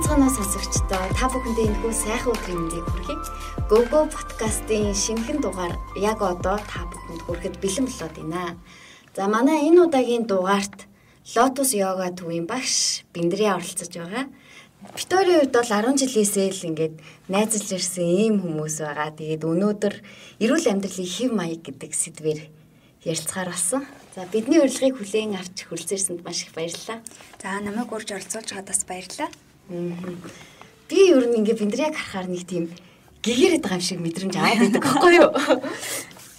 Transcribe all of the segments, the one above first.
Сайн бацгаана уу сонсогчдоо. Та бүхэндээ энэхүү сайхан өдрийн мэндийг хүргэе. GoGo подкастын шинэхэн дугаар яг одоо та бүхэнд хүрэхэд бэлэн болоод байна. За манай энэ удаагийн дугаарт Lotus Yoga төвийн багш Биндрээ оролцож байгаа. Викторийн хувьд бол 10 жилээсээ л ингээд найзалж ирсэн ийм хүмүүс байгаа. Тэгээд өнөөдөр эрүүл амьдралын хэв маяг гэдэг сэдвээр ярилцгаар болсон. За бидний урилгыг хүлээн авч хүрэлцээрсэнд маш их баярлалаа. За намайг урьж оролцуулж байгаад бас баярлалаа. Би ер нь ингээд Биндрийг харахаар нэг тийм гэгэрээд байгаа юм шиг мэдрэмж аваад байдаг байхгүй юу?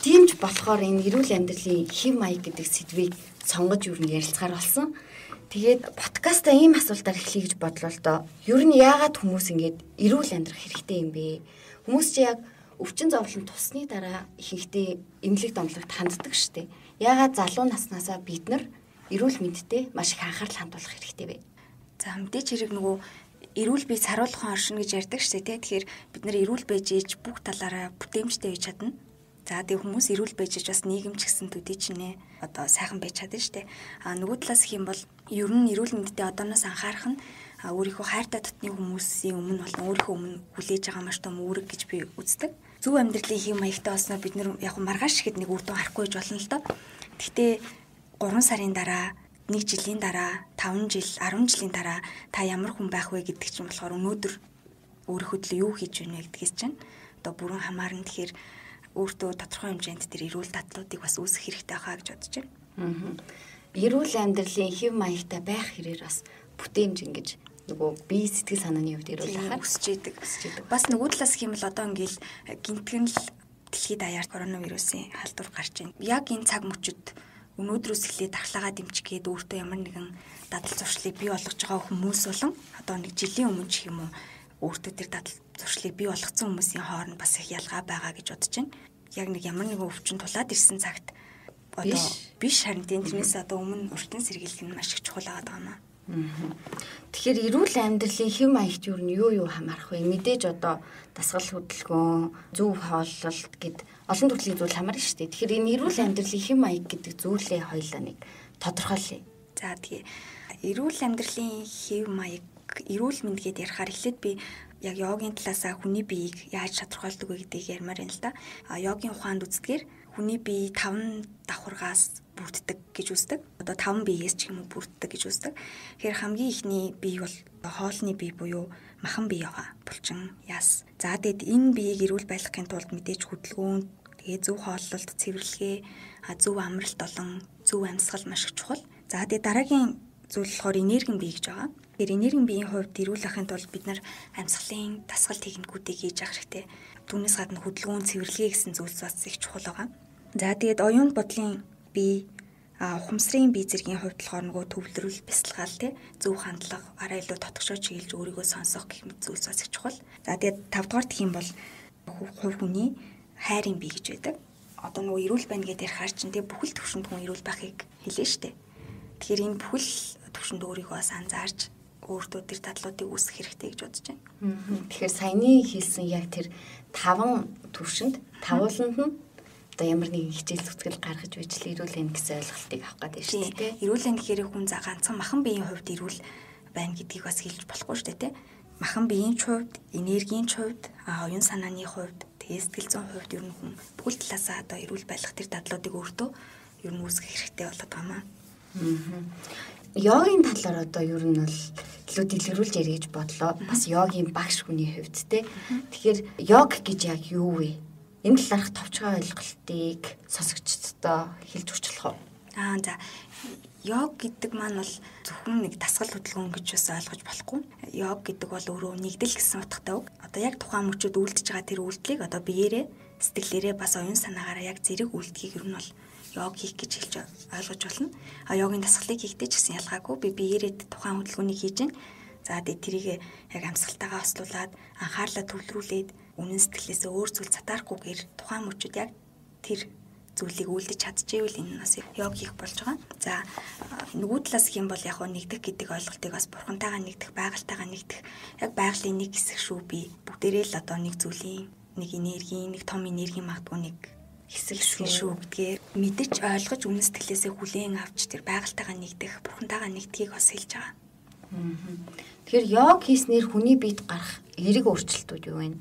Тийм ч болохоор энэ эрүүл амьдралын хэв маяг гэдэг сэдвийг сонгож ер нь ярилцгаар болсон. Тэгээд подкастаа ийм асуултаар эхлэе гэж бодлоо л доо. Ер нь яагаад хүмүүс ингээд эрүүл амьдрах хэрэгтэй юм бэ? Хүмүүс чи яг өвчин зовлон тусны дараа ихэнхдээ эмнэлэг домлогт ханддаг штеп. Яагаад залуу наснаасаа бид нар эрүүл мэндтэй маш их анхаарал хандуулах хэрэгтэй вэ? За мэдээч хэрэг нөгөө эрүүл бие саруулхан оршино гэж ярьдаг штеп тий. Тэгэхээр бид нар эрүүл байж ээж бүх талаараа бүтээмжтэй байж чадна. За тэгээ хүмүүс эрүүл байж ээж бас нийгэм ч гэсэн төдий чинээ одоо сайхан байж чадна штеп. А нөгөө талаас гэх юм бол ер нь эрүүл мэндэд одооноос анхаарах нь өөрийнхөө хайртай дотны хүмүүсийн өмнө болон өөрийнхөө өмнө хүлээж байгаа маш том үүрэг гэж би үздэг. Зөв амьдралын хэв маягтай болсноор бид нэр яг маргааш ихэд нэг үр дүн харахгүй байж болно л доо. Гэхдээ 3 сарын дараа, 1 жилийн дараа, 5 жил, 10 жилийн дараа та ямар хүн байх вэ гэдэг чинь болохоор өнөөдөр өөрийнхөө төлөө юу хийж байна вэ гэдгээс чинь одоо бүрэн хамаарна. Тэгэхээр өөртөө тодорхой хэмжээнд тэр эрүүл дадлуудыг бас үүсгэх хэрэгтэй байхаа гэж бодож байна. Эрүүл амьдралын хэв маягтай байх хэрээр бас бүтээмж ингэж нөгөө бие сэтгэл санааны хувьд эрүүл байхаар өсөж идэг. Бас нөгөө талаас гэх юм бол одоо ингээл гинтгэн л дэлхийд даяар коронавирусын халдвар гарч байна. Яг энэ цаг мөчид өнөөдрөөс эхлээд дархлаагаа дэмжих гээд өөртөө ямар нэгэн дадал зуршлыг бий болгож байгаа хүмүүс болон одоо нэг жилийн өмнө ч юм уу өөртөө тэр дадал зуршлыг бий болгоцсон хүмүүсийн хооронд бас их ялгаа байгаа гэж бодож байна. Яг нэг ямар нэгэн өвчин тулаад ирсэн цагт одоо биш харин тэрнээс одоо өмнө уртын сэргийлэх нь маш их чухал байгаа юм аа. Тэгэхээр эрүүл амьдралын хэв маягт юу нь юу хамаарах вэ? Мэдээж одоо дасгал хөдөлгөөн, зөв хооллолт гэд олон төрлийн зүйл хамаарна шүү дээ. Тэгэхээр энэ эрүүл амьдралын хэв маяг гэдэг зүйлээ хоёлаа нэг тодорхойлъё. За тэгээ эрүүл амьдралын хэв маяг, эрүүл мэнд гэд ярихаар эхлээд би яг йогийн талаасаа хүний биеийг яаж тодорхойлдог вэ гэдгийг ярмаар байна л да. А йогийн ухаанд үздэгээр хүний бие 5 давхаргаас бүрддэг гэж үздэг. Одоо 5 биеэс ч юм уу бүрддэг гэж үздэг. Тэгэхээр хамгийн эхний бие бол хоолны бие буюу махан бие байгаа. Булчин, яс. За тэгэд энэ биеийг эрүүл байлгахын тулд мэдээж хөдөлгөөн, тэгээ зөв хооллолт, цэвэрлэгээ, зөв амралт болон зөв амьсгал маш их чухал. За тэгээ дараагийн зүйл болохоор энергийн бие гэж байгаа. Тэгэхээр энергийн биеийн хувьд эрүүл байхын тулд бид нар амьсгалын дасгал техникүүдийг хийж явах хэрэгтэй. Түүнээс гадна хөдөлгөөн, цэвэрлэгээ гэсэн зүйлс бас их чухал байгаа. За тэгээд оюун бодлын бие, ухамсарын бие зэргийн хувьд болохоор нөгөө төвлөрөл, бясалгал, тэ зөв хандлага, арай илүү дотгошоо чиглэж өөрийгөө сонсох гэх мэт зүйлс бас их чухал. За тэгээд 5 дугаар гэх юм бол хувь хүний хайрын бие гэж байдаг. Одоо нөгөө эрүүл байна гэдээ ярихаар чинь тэ бүхэл төвшөнд хүн эрүүл байхыг хэлнэ штэ. Тэгэхээр энэ бүхэл төвшөнд өөрийгөө бас анзаарч өөртөө тэр дадлуудыг үүсгэх хэрэгтэй гэж бодож байна. Тэгэхээр саяны хэлсэн яг тэр 5 төвшөнд, тавууланд нь одоо ямар нэгэн хичээл зүтгэл гаргаж байж л эрүүл байна гэсэн ойлголтыг авах гэдэг шүү дээ. Эрүүл байна гэхээр хүн за ганцхан махан биеийн хувьд эрүүл байна гэдгийг бас хэлж болохгүй шүү дээ, тэ. Махан биеийн ч хувьд, энергийн ч хувьд, оюун санааны хувьд, тэгээ сэтгэл зүйн хувьд ер нь хүн бүхэл талаасаа одоо эрүүл байх тэр дадлуудыг өөртөө ер нь үүсгэх хэрэгтэй болоод байгаа юм аа. Йогийн талаар одоо ер нь бол илүү дэлгэрүүлж ярих гэж бодлоо. Бас йогийн багш хүний хувьд те. Тэгэхээр йог гэж яг юу вэ? Энэ талаарх товчхон ойлголтыг сонсогчдод хэлж өгч болох уу? Аа за йог гэдэг маань бол зөвхөн нэг дасгал хөдөлгөөн гэж бас ойлгож болохгүй. Йог гэдэг бол өөрөө нэгдэл гэсэн утгатай үг. Одоо яг тухайн мөчөд үйлдэж байгаа тэр үйлдэлийг одоо биеэрээ, сэтгэлээрээ бас оюун санаагаараа яг зэрэг үйлдэхийг ер нь бол йог хийх гэж хэлж ойлгож болно. А йогийн дасгалыг хийхдээ ч гэсэн ялгаагүй би биеэрээ тухайн хөдөлгөөнийг хийж гин. За тэгээ тэрийг яг амьсгалтайгаа хослуулад анхаарлаа төвлөрүүлээд үнэн сэтгэлээсээ өөр зүйл затаарахгүйгээр тухайн мөчөд яг тэр зүйлийг үйлдэж чадчихвэл энэ нь бас йог хийх болж байгаа. За нөгөө талаас гэх юм бол яг нэгдэх гэдэг ойлголтыг бас бурхантайгаа нэгдэх, байгальтайгаа нэгдэх, яг байгалийн нэг хэсэг шүү би. Бүгдээрээ л одоо нэг зүйлийн, нэг энергийн, нэг том энергийн магадгүй нэг хэсэг шүү гэдгээ мэдэж ойлгож үнэн сэтгэлээсээ хүлээн авч тэр байгальтайгаа нэгдэх, бурхантайгаа нэгдэхийг бас хэлж байгаа. Тэгэхээр йог хийснээр хүний биед гарах эерэг өөрчлөлтүүд юу вэ?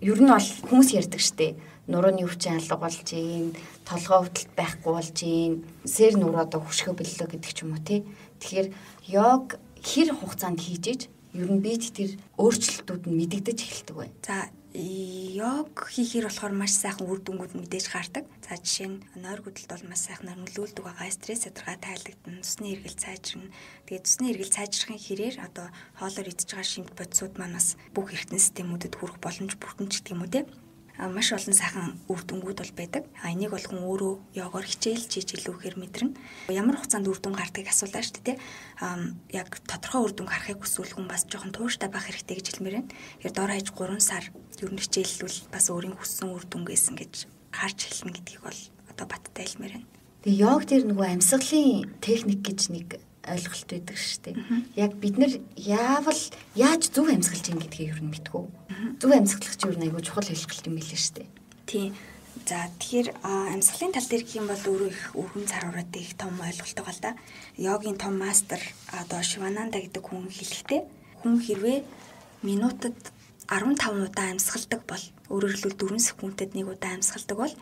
Ер нь бол хүмүүс ярьдаг штэ. Нурууны өвчин алга болж гин, толгой өвдөлт байхгүй болж гин, сэр нуруу одоо хөшгөө бэллээ гэдэг ч юм уу тий. Тэгэхээр йог хэр хугацаанд хийж иж ер нь биед тэр өөрчлөлтүүд нь мэдэгдэж эхэлдэг вэ? За, йог хийхээр болохоор маш сайхан үр дүнгууд мэдээж гардаг. За, жишээ нь нойргүйдэлд бол маш сайхнаар нөлөөлдөг байгаа. Стресс ядаргаа тайлагдана, цусны эргэлт сайжирна. Тэгээд цусны эргэлт сайжрахын хэрээр одоо хоолоор идж байгаа шимт бодисууд маань бас бүх эргэтэн системүүдэд хүрэх боломж бүрдэн ч гэдэг юм уу те. Маш олон сайхан үр дүнгууд бол байдаг. Энийг бол хүн өөрөө йогоор хичээлж хийж илүү ихээр мэдэрнэ. Ямар хугацаанд үр дүн гардгийг асуулаа шүү дээ. Яг тодорхой үр дүн харахыг хүсвэл хүн бас жоохон тууштай байх хэрэгтэй гэж хэлмээр байна. Тэгэхээр дор хаяж 3 сар ер нь хичээллүүл бас өөрийн хүссэн үр дүнгээсэн гэж харж эхэлнэ гэдгийг бол одоо баттай хэлмээр байна. Тэгээ йог дээр нөгөө амьсгалын техник гэж нэг ойлголт байдаг шүү дээ. Яг бид нар яавал яаж зөв амьсгалж ийн гэдгийг ер нь мэдгүй. Зөв амьсгалах чинь ер нь айгүй чухал ойлголт юм билээ шүү дээ. Тийм. За, тэгэхээр амьсгалын тал дээр гэх юм бол өөрөө их өргөн цар ураатай их том ойлголт байгаа л да. Йогийн том мастер одоо Шивананда гэдэг хүн хэлэхдээ хүн хэрвээ минутад 15 удаа амьсгалдаг бол, өөрөөр хэлбэл 4 секундэд нэг удаа амьсгалдаг бол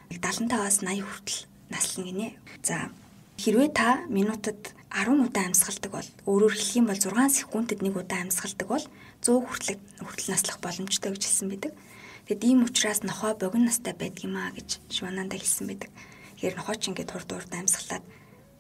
75-аас 80 хүртэл наслна гинэ. За, хэрвээ та минутад 10 удаа амьсгалдаг бол, өөрөөр хэлэх юм бол 6 секундэд нэг удаа амьсгалдаг бол 100 хүртэл наслах боломжтой гэж хэлсэн байдаг. Тэгэд ийм учраас нохой богино настай байдаг юм аа гэж Шивананда хэлсэн байдаг. Тэгэхээр нохой ч ингээд хурд хурд амьсгалаад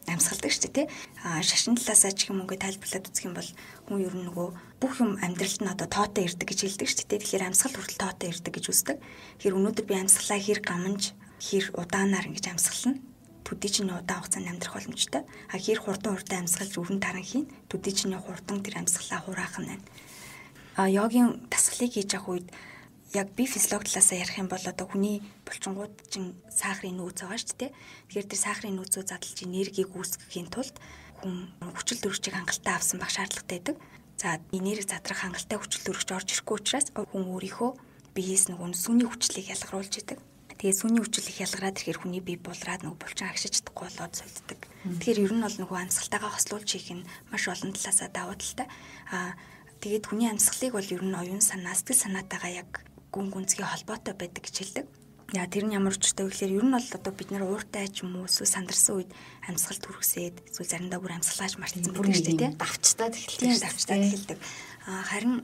амьсгалдаг шүү дээ, тий. Шашин талаасаа ч юм ингээд тайлбарлаад үзэх юм бол хүн ер нь нөгөө бүх юм амьдралд нь одоо тоотой ирдэг гэж хэлдэг шүү дээ. Тэгэхээр амьсгал хүртэл тоотой ирдэг гэж үздэг. Тэгэхээр өнөөдөр би амьсгалаа хэр гаманж, хэр удаанаар ингэж амьсгална, төдий чиний удаан хугацаанд амьдрах боломжтой. А хэр хурдан амьсгалж өрн таран хийн, төдий чиний хурдан тэр амьсгалаа хураах нь байна. Йогийн дасгалыг хийж явах үед яг би физиологи талаасаа ярих юм бол одоо хүний булчингууд чинь сахарын нөөц байгаа шүү дээ. Тэгэхээр тэр сахарын нөөцөө задлж энергийг үүсгэхийн тулд хүн хүчил төрөгчийг хангалттай авсан байх шаардлагатай байдаг. За, энерги задрах хангалттай хүчил төрөгч орж ирэхгүй учраас хүн өөрийнхөө биеэс нөгөө сүний хүчлийг ялгаруулж идэг. Тэгээ сүний хүчил их ялгараад ирэхээр хүний бие булраад нөгөө булчин агшиж чадахгүй болоод сулддаг. Тэгэхээр ер нь бол нөгөө амьсгалтайгаа хослуулж хийх нь маш олон талаасаа давуу талтай. Тэгээд хүний амьсгалыг бол ер нь оюун санаа, сэтгэл санаатайгаа яг гүн гүнзгий холбоотой байдаг гэж хэлдэг. Яа, тэр нь ямар учиртай вэ гэхээр ер нь бол одоо бид нар ууртай ч юм уу эсвэл сандарсан үед амьсгал түргэсээд эсвэл заримдаа бүр амьсгалааж мартсан байдаг шүү дээ, тий. Давчтаад эхэлдэг. Давчтаад эхэлдэг. Харин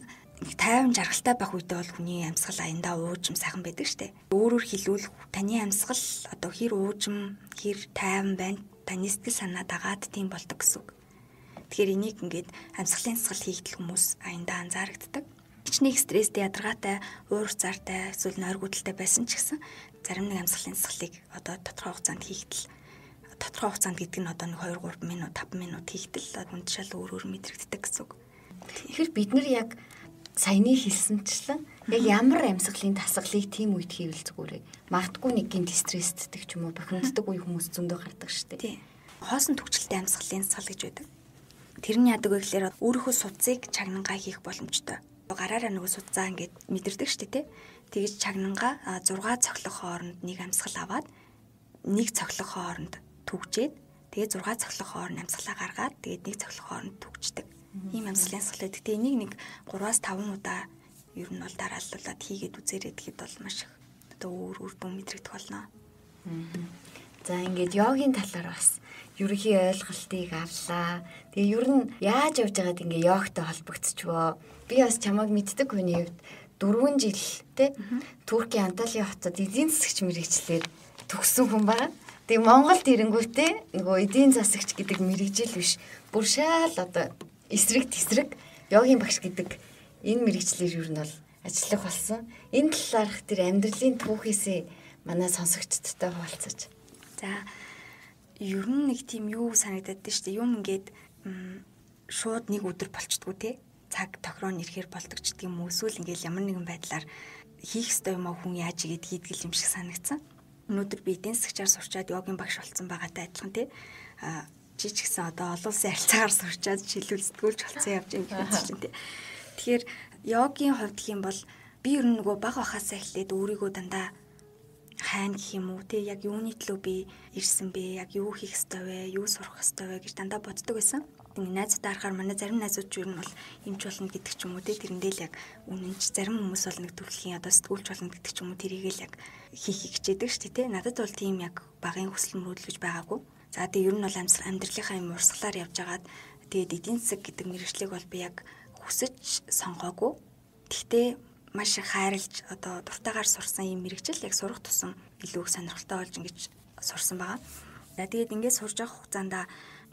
тайван жаргалтай байх үедээ бол хүний амьсгал аяндаа уужим сайхан байдаг штэ. Өөрөөр хэлбэл таны амьсгал одоо хэр уужим, хэр тайван байна, таны сэтгэл санаа дагаад тийм болдог гэсэн үг. Тэгэхээр энийг ингээд амьсгалын дасгал хийхдээ хүмүүс аяндаа анзаарэгддэг. Хичнээн стресстэй, ядаргаатай, уур цаартай, эсвэл нойргүйдэлтэй байсан ч гэсэн зарим нэг амьсгалын дасгалыг одоо тодорхой хугацаанд хийхдээ, тодорхой хугацаанд гэдэг нь одоо нэг 2 3 минут, 5 минут хийхдээ хүнд шал өөр өөр мэдрэгддэг гэсэн үг. Тэгэхээр бид нар яг саяны хэлсэнчлэн яг ямар амьсгалын дасгалыг тийм үед хийвэл зүгээр вэ? Магадгүй нэг гинт стрессддэг ч юм уу, бохимддаг үе хүмүүс зөндөө гардаг шүү дээ. Тийм. Хоосон түгжрэлтэй амьсгалын дасгал гэж байдаг. Тэр нь яадаг вэ гэхээр өөрийнхөө судсыг чагнангаа хийх боломжтой. Гараараа нөгөө судсаа ингээд мэдэрдэг шүү дээ, тий. Тэгэж чагнангаа 6 цоглох хооронд нэг амьсгал аваад, нэг цоглох хооронд түгжээд, тэгээ 6 цоглох хооронд амьсгалаа гаргаад, тэгээд нэг цоглох хооронд түгждэг. Ийм амьсгалын дасгал байдаг. Тэгээ энийг нэг 3-5 удаа ер нь бол дарааллуулад хийгээд үзээрэй гэхэд бол маш их одоо өөр үр дүн мэдрэгдэх болно. За, ингээд йогийн талаар бас ерөнхий ойлголтыг авлаа. Тэгээ ер нь яаж явж байгаад ингээ йогтой холбогдчихвоо. Би бас чамайг мэддэг хүний хувьд 4 жил те Туркийн Анталия хотод эдийн засагч мэрэгчлэр төгссөн хүн байгаа. Тэгээ Монголд ирэнгүүтээ нөгөө эдийн засагч гэдэг мэрэгжил биш. Бүр шаал одоо эсрэг тесрэг йогийн багш гэдэг энэ мэрэгчлэр ер нь бол ажиллах болсон. Энэ талаарх тэр амьдралын түүхээсээ манай сонсогчдтой хуваалцаж. За, ер нь нэг тийм юу санагдаад байна шүү дээ. Юм ингээд шууд нэг өдөр болчдгоо те. Цаг тохироо нэрэхээр болдог ч гэдэг юм уу. Эсвэл ингээд ямар нэгэн байдлаар хийх ёстой юм аа хүн яаж игээд хийдгэл юм шиг санагдсан. Өнөөдөр би эдийн засагчаар сурчаад йогийн багш болсон байгаатай адилхан те. Чи ч гэсэн одоо олон улсын харилцаагаар сурчаад шилүүл сэтгүүлч болсон явж байгаа юм чинь те. Тэгэхээр йогийн хувьд гэх юм бол би ер нь нөгөө баг бахаасаа эхлээд өөрийгөө дандаа хайна гэх юм уу те, яг юуны төлөө би ирсэн бэ, яг юу хийх ёстой вэ, юу сурах ёстой вэ гэж дандаа боддог байсан. Найзуудаа харахаар манай зарим найзууд ч ер нь бол эмч болно гэдэг ч юм уу те, тэрэндээ л яг үнэнч, зарим хүмүүс бол нэг төрөлхийн одоо сэтгүүлч болно гэдэг ч юм уу, тэрийг л яг хийхийг хичээдэг шүү дээ те. Надад бол тийм яг багын хүсэл мөрөөдөл гэж байгаагүй. За тэгээ ер нь бол амьдралынхаа юм урсгалаар явж байгаад тэгээд эдийн засаг гэдэг мэргэжлийг бол би яг хүсэж сонгоогүй. Тэгтээ маш их хайрлж одоо дуртайгаар сурсан юм мэргэжил яг сурах тусам илүү их сонирхолтой болж ингэж сурсан байгаа. За тэгээд ингээд сурж явах хугацаанд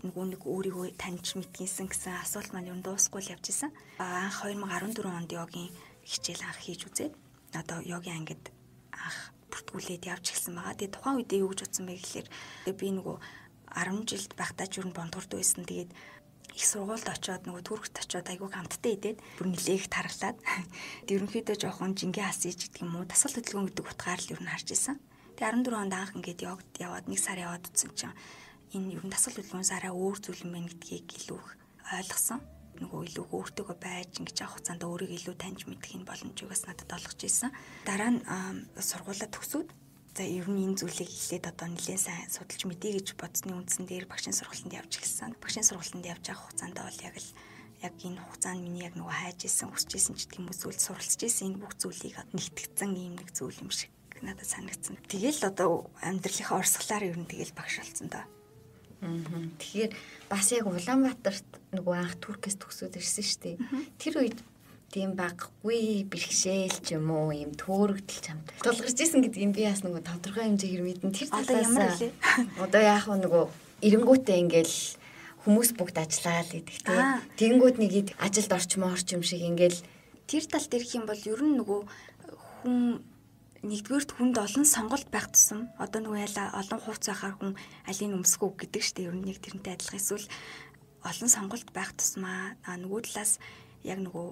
нөгөө нэг өөрийгөө таньж мэдгийсэн гэсэн асуулт маань ер нь дуусахгүй л явж исэн. Анх 2014 онд йогийн хичээл анх хийж үзээд одоо йогийн ангид анх бүртгүүлээд явж эхэлсэн байгаа. Тэгээд тухайн үедээ юу гэж бодсон бэ гэхлээр би нөгөө 10 жилд байхдаа ч ер нь бондгорд байсан. Тэгээд их сургуульд очиод нөгөө Туркт очиод айгүй хамттай идээд бүр нилээх тархлаад ерөнхийдөө жоохон жингээ асъя гэдэг юм уу, дасгал хөдөлгөөн гэдэг утгаар л ер нь харж исэн. Тэгээ 14 онд анх ингээд йогт яваад нэг сар яваад утсан чинь энэ ер нь дасгал хөдөлгөөн сараа өөр зүйл юм байна гэдгийг илүү их ойлгосон. Нөгөө илүү өөртөөгөө байж ингэж авах хугацаанд өөрийгөө илүү таньж мэдэх энэ боломжийг бас надад олгож ирсэн. Дараа нь сургуулаа төгсөөд за ер нь энэ зүйлийг эхлээд одоо нэлээд сайн судалж мэдье гэж бодсны үндсэн дээр багшийн сургалтанд явж эхэлсэн. Багшийн сургалтанд явж байгаа хугацаанд бол яг л яг энэ хугацаанд миний яг нөгөө хайж исэн, хүсэж исэн ч гэдэг юм уу зүйл, суралцж исэн энэ бүх зүйлийг нэгтгэцэн ийм нэг зүйл юм шиг надад санагдсан. Тэгэл одоо амьдралынхаа урсгалаар ер нь тэгэл багш болсон доо. Тэгэхээр бас яг Улаанбаатарт нөгөө анх Туркээс төгсөөд ирсэн шүү дээ. Тэр үед тийм баггүй бэрхшээл ч юм уу юм төөрөгдөл чамд тулгарч исэн гэдгийг би бас нөгөө тодорхой хэмжээгээр мэднэ. Тэр талаас одоо яах вэ, нөгөө эренгүүтээ ингээл хүмүүс бүгд ажиллаа л гэдэг те. Тэнгүүд нэг ажилд орчмоо орч юм шиг ингээл тэр тал дэрх юм бол ер нь нөгөө хүн нэгдүгээрт хүнд олон сонголт байх тусам одоо нөгөө яла олон хувц байхаар хүн алийг өмсөх үү гэдэг шүү дээ. Ер нь нэг тэрнтэй адилхан эсвэл олон сонголт байх тусмаа нөгөө талаас яг нөгөө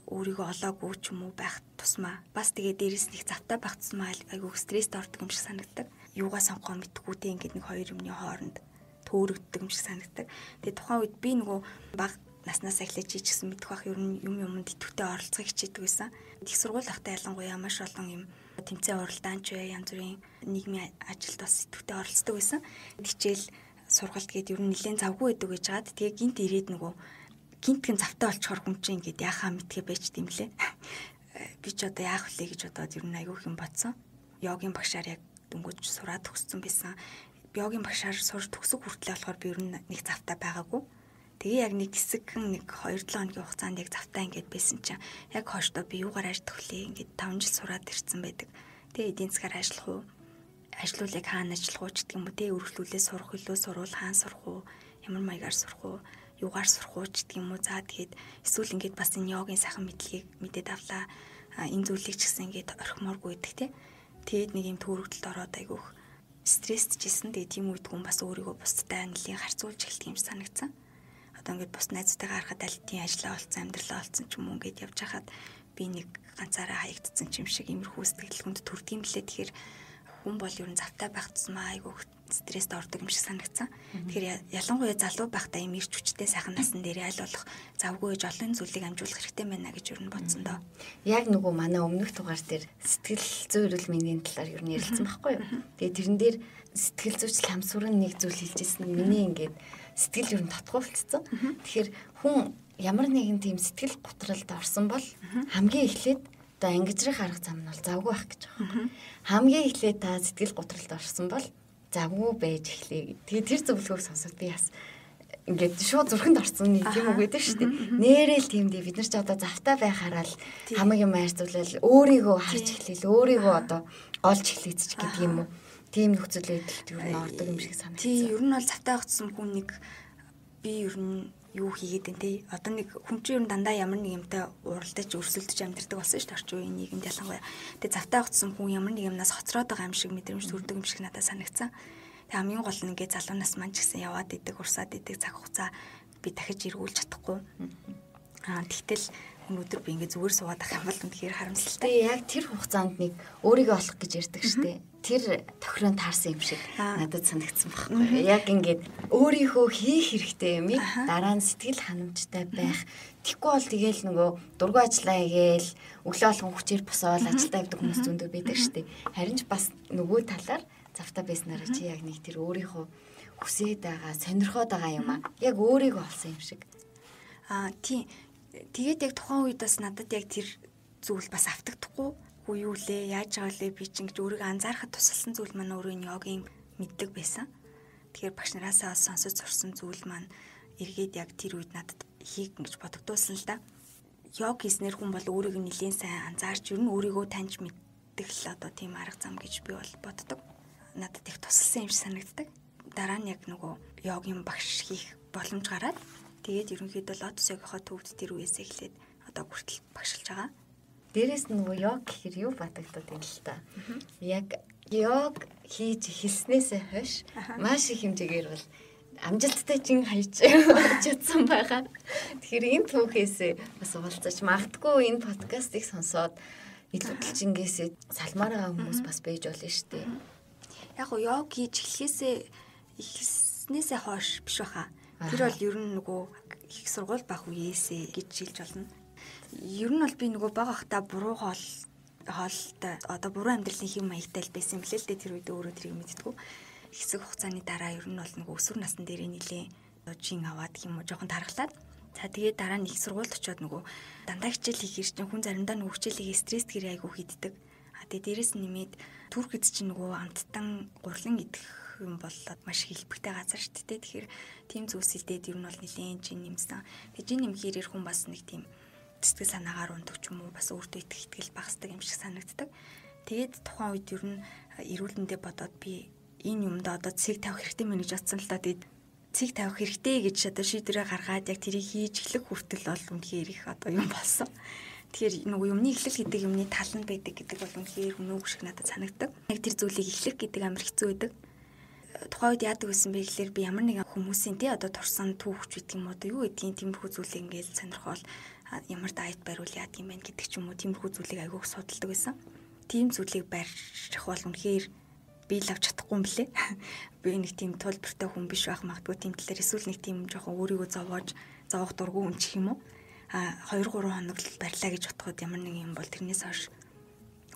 өөрийгөө олоогүй ч юм уу байх тусмаа бас тэгээ дээрэс нэг завтай байх тусмаа айгүй стресст ордог юм шиг санагддаг. Юугаа сонгохоо мэдэхгүй те, ингээд нэг хоёр юмны хооронд төөрөгддөг юм шиг санагддаг. Тэгээ тухайн үед би нөгөө баг наснаас эхлэж чи гэсэн мэдэх бах ер нь юм юмд идэвхтэй оролцохыг хичээдэг байсан. Их сургууль байхдаа ялангуяа маш олон юм тэмцээн уралдаанч бай, янз бүрийн нийгмийн ажилд бас идэвхтэй оролцдог байсан. Хичээл сургалт гээд ер нь нэлээд завгүй байдаг гэж хагаад тэгээ гинт ирээд нөгөө гинтгэн завтай болчихоор хүн чинь ингээд яхаа мэдгээ байж тийм лээ. Би ч одоо яах вүлээ гэж бодоод ер нь айгүй юм бодсон. Йогийн багшаар яг дөнгөж сураад төгссөн байсан. Йогийн багшаар сурч төгсөх хүртлээр болохоор би ер нь нэг завтай байгаагүй. Тэгээ яг нэг хэсэгхэн нэг 2-7 хоногийн хугацаанд яг завтай ингээд байсан чинь яг хойштоо би юугаар ажиллах вүлээ ингээд 5 жил сураад ирсэн байдаг. Тэгээ эдийн засгаар ажиллах уу? Ажлуул яг хаана ажиллах уу ч гэдэг юм уу те, өргөжлүүлээ сурах илүү сурвал хаана сурах уу? Ямар маягаар сурах уу? Юугаар сурах уу ч гэдэг юм уу. За тэгээд эсвэл ингээд бас энэ йогийн сайхан мэдлэгийг мэдээд авлаа. Энэ зүйлийг ч гэсэн ингээд орхимооргүй байдаг те. Тэгээд нэг юм төөрөгдөлд ороод айгүйх стресстэйжсэн. Тэгээд тийм үед хүн бас өөрийгөө бусдтай нэлийн харьцуулж эхэлдэг юм шиг санагдсан. Одоо ингээд бус найзтайгаа харахад аль тийм ажиллаа олцсон, амьдралаа олцсон ч юм уу ингээд явж хахад би нэг ганцаараа хаягдсан юм шиг иймэрхүү сэтгэл хүнд төрдөг юм лээ. Тэгэхээр хүн бол ер нь завтай байх тусмаа айгүй стресст ордог юм шиг санагдсан. Тэгэхээр ялангуяа залуу байхдаа ийм ирч хүчтэй сайхан насан дээр аль болох завгүй гэж олон зүйлийг амжуулах хэрэгтэй байна гэж ер нь бодсон доо. Яг нөгөө манай өмнөх дугаар дээр сэтгэл зүйн эрүүл мэндийн талаар ер нь ярилцсан байхгүй юу? Тэгээ тэрэн дээр сэтгэл зүйч ламсүрэн нэг зүйл хэлжсэн нь миний ингээд сэтгэл ер нь татгүй болцсон. Тэгэхээр хүн ямар нэгэн тийм сэтгэл готролд орсон бол хамгийн эхлээд одоо ангижрах арга зам нь бол завгүй байх гэж байгаа юм. Хамгийн эхлээд та сэтгэл готролд орсон бол завгүй байж эхлэе. Тэгээ тэр зөвлөгөөг сонсоод би бас ингээд шууд зүрхэнд орсон нэг тийм үг гэдэг шүү дээ. Нээрэл тийм дээ. Бид нар ч одоо завтай байхаараа л хамаг юм хайрцуулал өөрийгөө харж эхлээл, өөрийгөө одоо олж эхлэцэж гэдэг юм уу. Тийм нөхцөл байдалд ер нь ордог юм шиг санагдсан. Тийм, ер нь бол завтай байх хүн нэг би ер нь юу хийгээд байна те. Одоо нэг хүн чинь ер нь дандаа ямар нэг юмтай уралдаж өрсөлдөж амьдардаг болсон шүү дээ орчин үеийн нийгэмд ялангуяа. Тэгээ завтай байх хүн ямар нэг юмнаас хоцроод байгаа юм шиг мэдрэмж төрдөг юм шиг надад санагдсан. Тэгээ хамгийн гол нь ингээд залуу нас маань ч гэсэн яваад идэг, урсаад идэг цаг хугацаа би дахиж эргүүлж чадахгүй. Тэгтэл өнөөдөр би ингээд зүгээр суугаад ах юм бол үнэхээр харамсалтай. Тэгээ яг тэр хугацаанд нэг өөрийгөө олох гэж ярьдаг шүү дээ. Тэр тохирон таарсан юм шиг надад санагдсан байхгүй. Яг ингээд өөрийнхөө хийх хэрэгтэй юмыг дараа нь сэтгэл ханамжтай байх. Тэгэхгүй бол тэгээл нөгөө дургүй ажиллаа хийгээл өглөө болгон хүчээр босоол ажилдаа явдаг хүмүүс зөндөө байдаг шүү дээ. Харин ч бас нөгөө талаар завтай байснараа чи яг нэг тэр өөрийнхөө хүсээд байгаа, сонирхоод байгаа юм аа. Яг өөрийгөө олсон юм шиг. Аа тийм. Тэгээд яг тухайн үед бас надад яг тэр зүйл бас автагдахгүй. Үгүй юу лээ, яаж байгаа лээ би чинь гэж өөрийгөө анзаарахад тусалсан зүйл маань өөрөө энэ йогийн мэддэг байсан. Тэгэхээр багш нараасаа сонсож сурсан зүйл маань эргээд яг тэр үед надад хийх гэж бодогдуулсан л да. Йог хийснээр хүн бол өөрийгөө нэлээн сайн анзаарч, ер нь өөрийгөө таньж мэддэг л одоо тийм арга зам гэж би бол боддог. Надад их тусалсан юм шиг санагддаг. Дараа нь яг нөгөө йогийн багш хийх боломж гараад тэгээд ерөнхийдөө Лотос йогийнхоо төвд тэр үеэс эхлээд одоо хүртэл багшилж байгаа. Дээрээс нь нөгөө йог гэхэр юу батагдаад юм л та. Яг йог хийж эхэлснээсээ хойш маш их хэмжээгээр бол амжилттай чин хайж чадсан байгаа. Тэгэхээр энэ түүхээс бас уулзаж магадгүй энэ подкастыг сонсоод илүү дэлжингээсээ салмаар байгаа хүмүүс бас байж болно шүү дээ. Яг го йог хийж эхэлснээсээ хойш биш баха. Тэр бол ер нь нөгөө их сургууль байх үеэсээ гэж хэлж болно. Ер нь бол би нөгөө бага ахта буруу хоолтой одоо буруу амьдралын хэв маягтай л байсан юм лээ л дээ, тэр үед өөрөө тэрийг мэддэггүй. Хэсэг хугацааны дараа ер нь бол нөгөө өсвөр насн дээрээ нилээн жин аваад гэх юм уу жоохон тархлаад. За тэгээд дараа нь их сургуульд очиод нөгөө дандаа хичээл хийхэр чинь хүн заримдаа нөгөө хичээлийг стресс гэрээ айгүй хийддэг. А тэгээд дээрээс нь нэмээд Туркид чинь нөгөө амттан гурлан идэх юм боллоод маш хэлбэгтэй газар шүү дээ. Тэгэхээр тийм зүйлс идээд ер нь бол нилээн жин нэмсэн. Тэгээд жин нэмэхээр хүн бас нэг тийм сэтгэл санаагаар ундаг ч юм уу бас өөртөө итгэх итгэл багасдаг юм шиг санагддаг. Тэгээд тухайн үед ер нь эрүүл мэндэ бодоод би энэ юмдаа одоо цэг тавих хэрэгтэй мэн гэж бодсон л да. Тэгээд цэг тавих хэрэгтэй гэж одоо шийдвэрээ гаргаад яг тэрийг хийж эхлэх хүртэл бол үнэхээр их одоо юм болсон. Тэгэхээр нөгөө юмны эхлэл гэдэг юмны тал нь байдаг гэдэг бол үнэхээр үнэ үг шиг надад санагддаг. Яг тэр зүйлийг эхлэх гэдэг амар хэцүү байдаг. Тухайн үед яадаг байсан бэ гэхлээр би ямар нэгэн хүмүүсийн тий одоо турсан түүхч гэдэг юм уу одоо юу гэдгийг тиймэрхүү зүйлийг ингээл сонирхоол ямар дайет бариул яадаг юм бэ гэдэг ч юм уу тиймэрхүү зүйлийг айгүйх судалдаг байсан. Тийм зүйлийг барих бол үнэхээр би л авч чадахгүй юм блэ. Би нэг тийм тулбартай хүн биш байх магадгүй тийм талаар эсвэл нэг тийм жоохон өөрийгөө зовоох дургүй хүн ч юм уу. А 2 3 хоног л барьлаа гэж бодоход ямар нэг юм бол тэрнээс хойш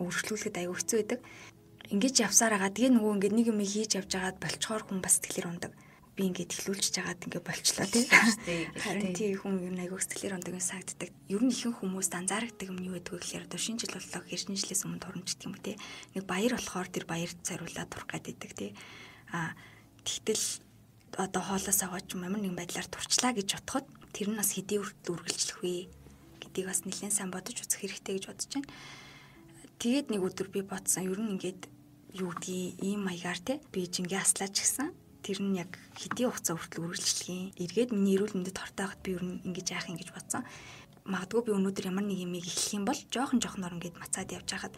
өөрчлүүлэхэд айгүй хэцүү байдаг. Ингэж явсаар байгаа. Тэгээ нөгөө ингээд нэг юм хийж явж байгаад болцохоор хүн бас сэтгэлээр ундаг. Би ингээд эхлүүлчихэж байгаад ингээд болчлоо тий. Харин тий хүн ер нь айгүй сэтгэлээр ундаг юм санагддаг. Ер нь ихэнх хүмүүст анзаардаг юм юу гэдэг вэ гэхээр одоо шинэ жил боллоо гэхээр шинэ жилээс өмнө турамж гэдэг юм уу тий. Нэг баяр болохоор тэр баярт зориулаад турах гэдэг тий. А тэгтэл одоо хоолоос аваад ч юм ямар нэгэн байдлаар турчлаа гэж бодоход тэр нь бас хэдий хүртэл үргэлжлэх вэ гэдгийг бас нэлээд сайн бодож үзэх хэрэгтэй гэж бодож байна. Тэгээд нэг өдөр би бодсон ер нь ингээд юу гэдгийг ийм маягаар те би жингээ аслаач гисэн тэр нь яг хэдий хугацаа хүртэл үргэлжлэх юм. Эргээд миний эрүүл мэндэд хортой байхад би ер нь ингэж яах юм гэж бодсон. Магадгүй би өнөөдөр ямар нэг юмыг эхлэх юм бол жоохон жоохноор ингээд мацаад явж байхад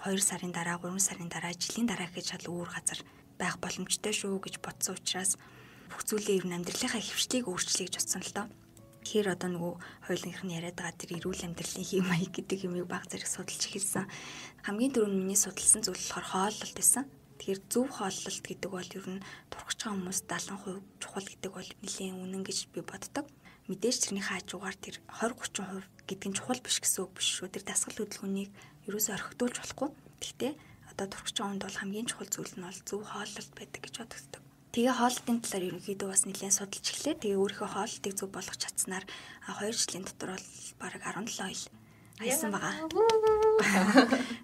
2 сарын дараа, 3 сарын дараа, жилийн дараа гэж шал өөр газар байх боломжтой шүү гэж бодсон учраас бүх зүйлээ ер нь амьдралынхаа хөвчлийг өөрчлөе гэж бодсон л доо. Тэгэхээр одоо нөгөө хоёулынх нь яриад байгаа тэр эрүүл амьдралын хэв маяг гэдэг юмыг баг зэрэг судалж эхэлсэн. Хамгийн түрүүнд миний судалсан зүйл болохоор хооллолт байсан. Тэгэхээр зөв хооллолт гэдэг бол ер нь турхаж байгаа хүмүүс 70% чухал гэдэг бол нэлээн үнэн гэж би боддог. Мэдээж тэрнийхээ хажуугаар тэр 20 30% гэдэг нь чухал биш гэсэн үг биш шүү. Тэр дасгал хөдөлгөөнийг ерөөсөө орхигдуулж болохгүй. Гэхдээ одоо турхаж байгаа хүнд бол хамгийн чухал зүйл нь бол зөв хооллолт байдаг гэж бодогддог. Тэгээ хооллолтын талаар ерөнхийдөө бас нэлээд судалж эхлэв. Тэгээ өөрийнхөө хооллолтыг зөв болгож чадсанаар 2 жилийн дотор бол бараг 17 ил хайсан байгаа.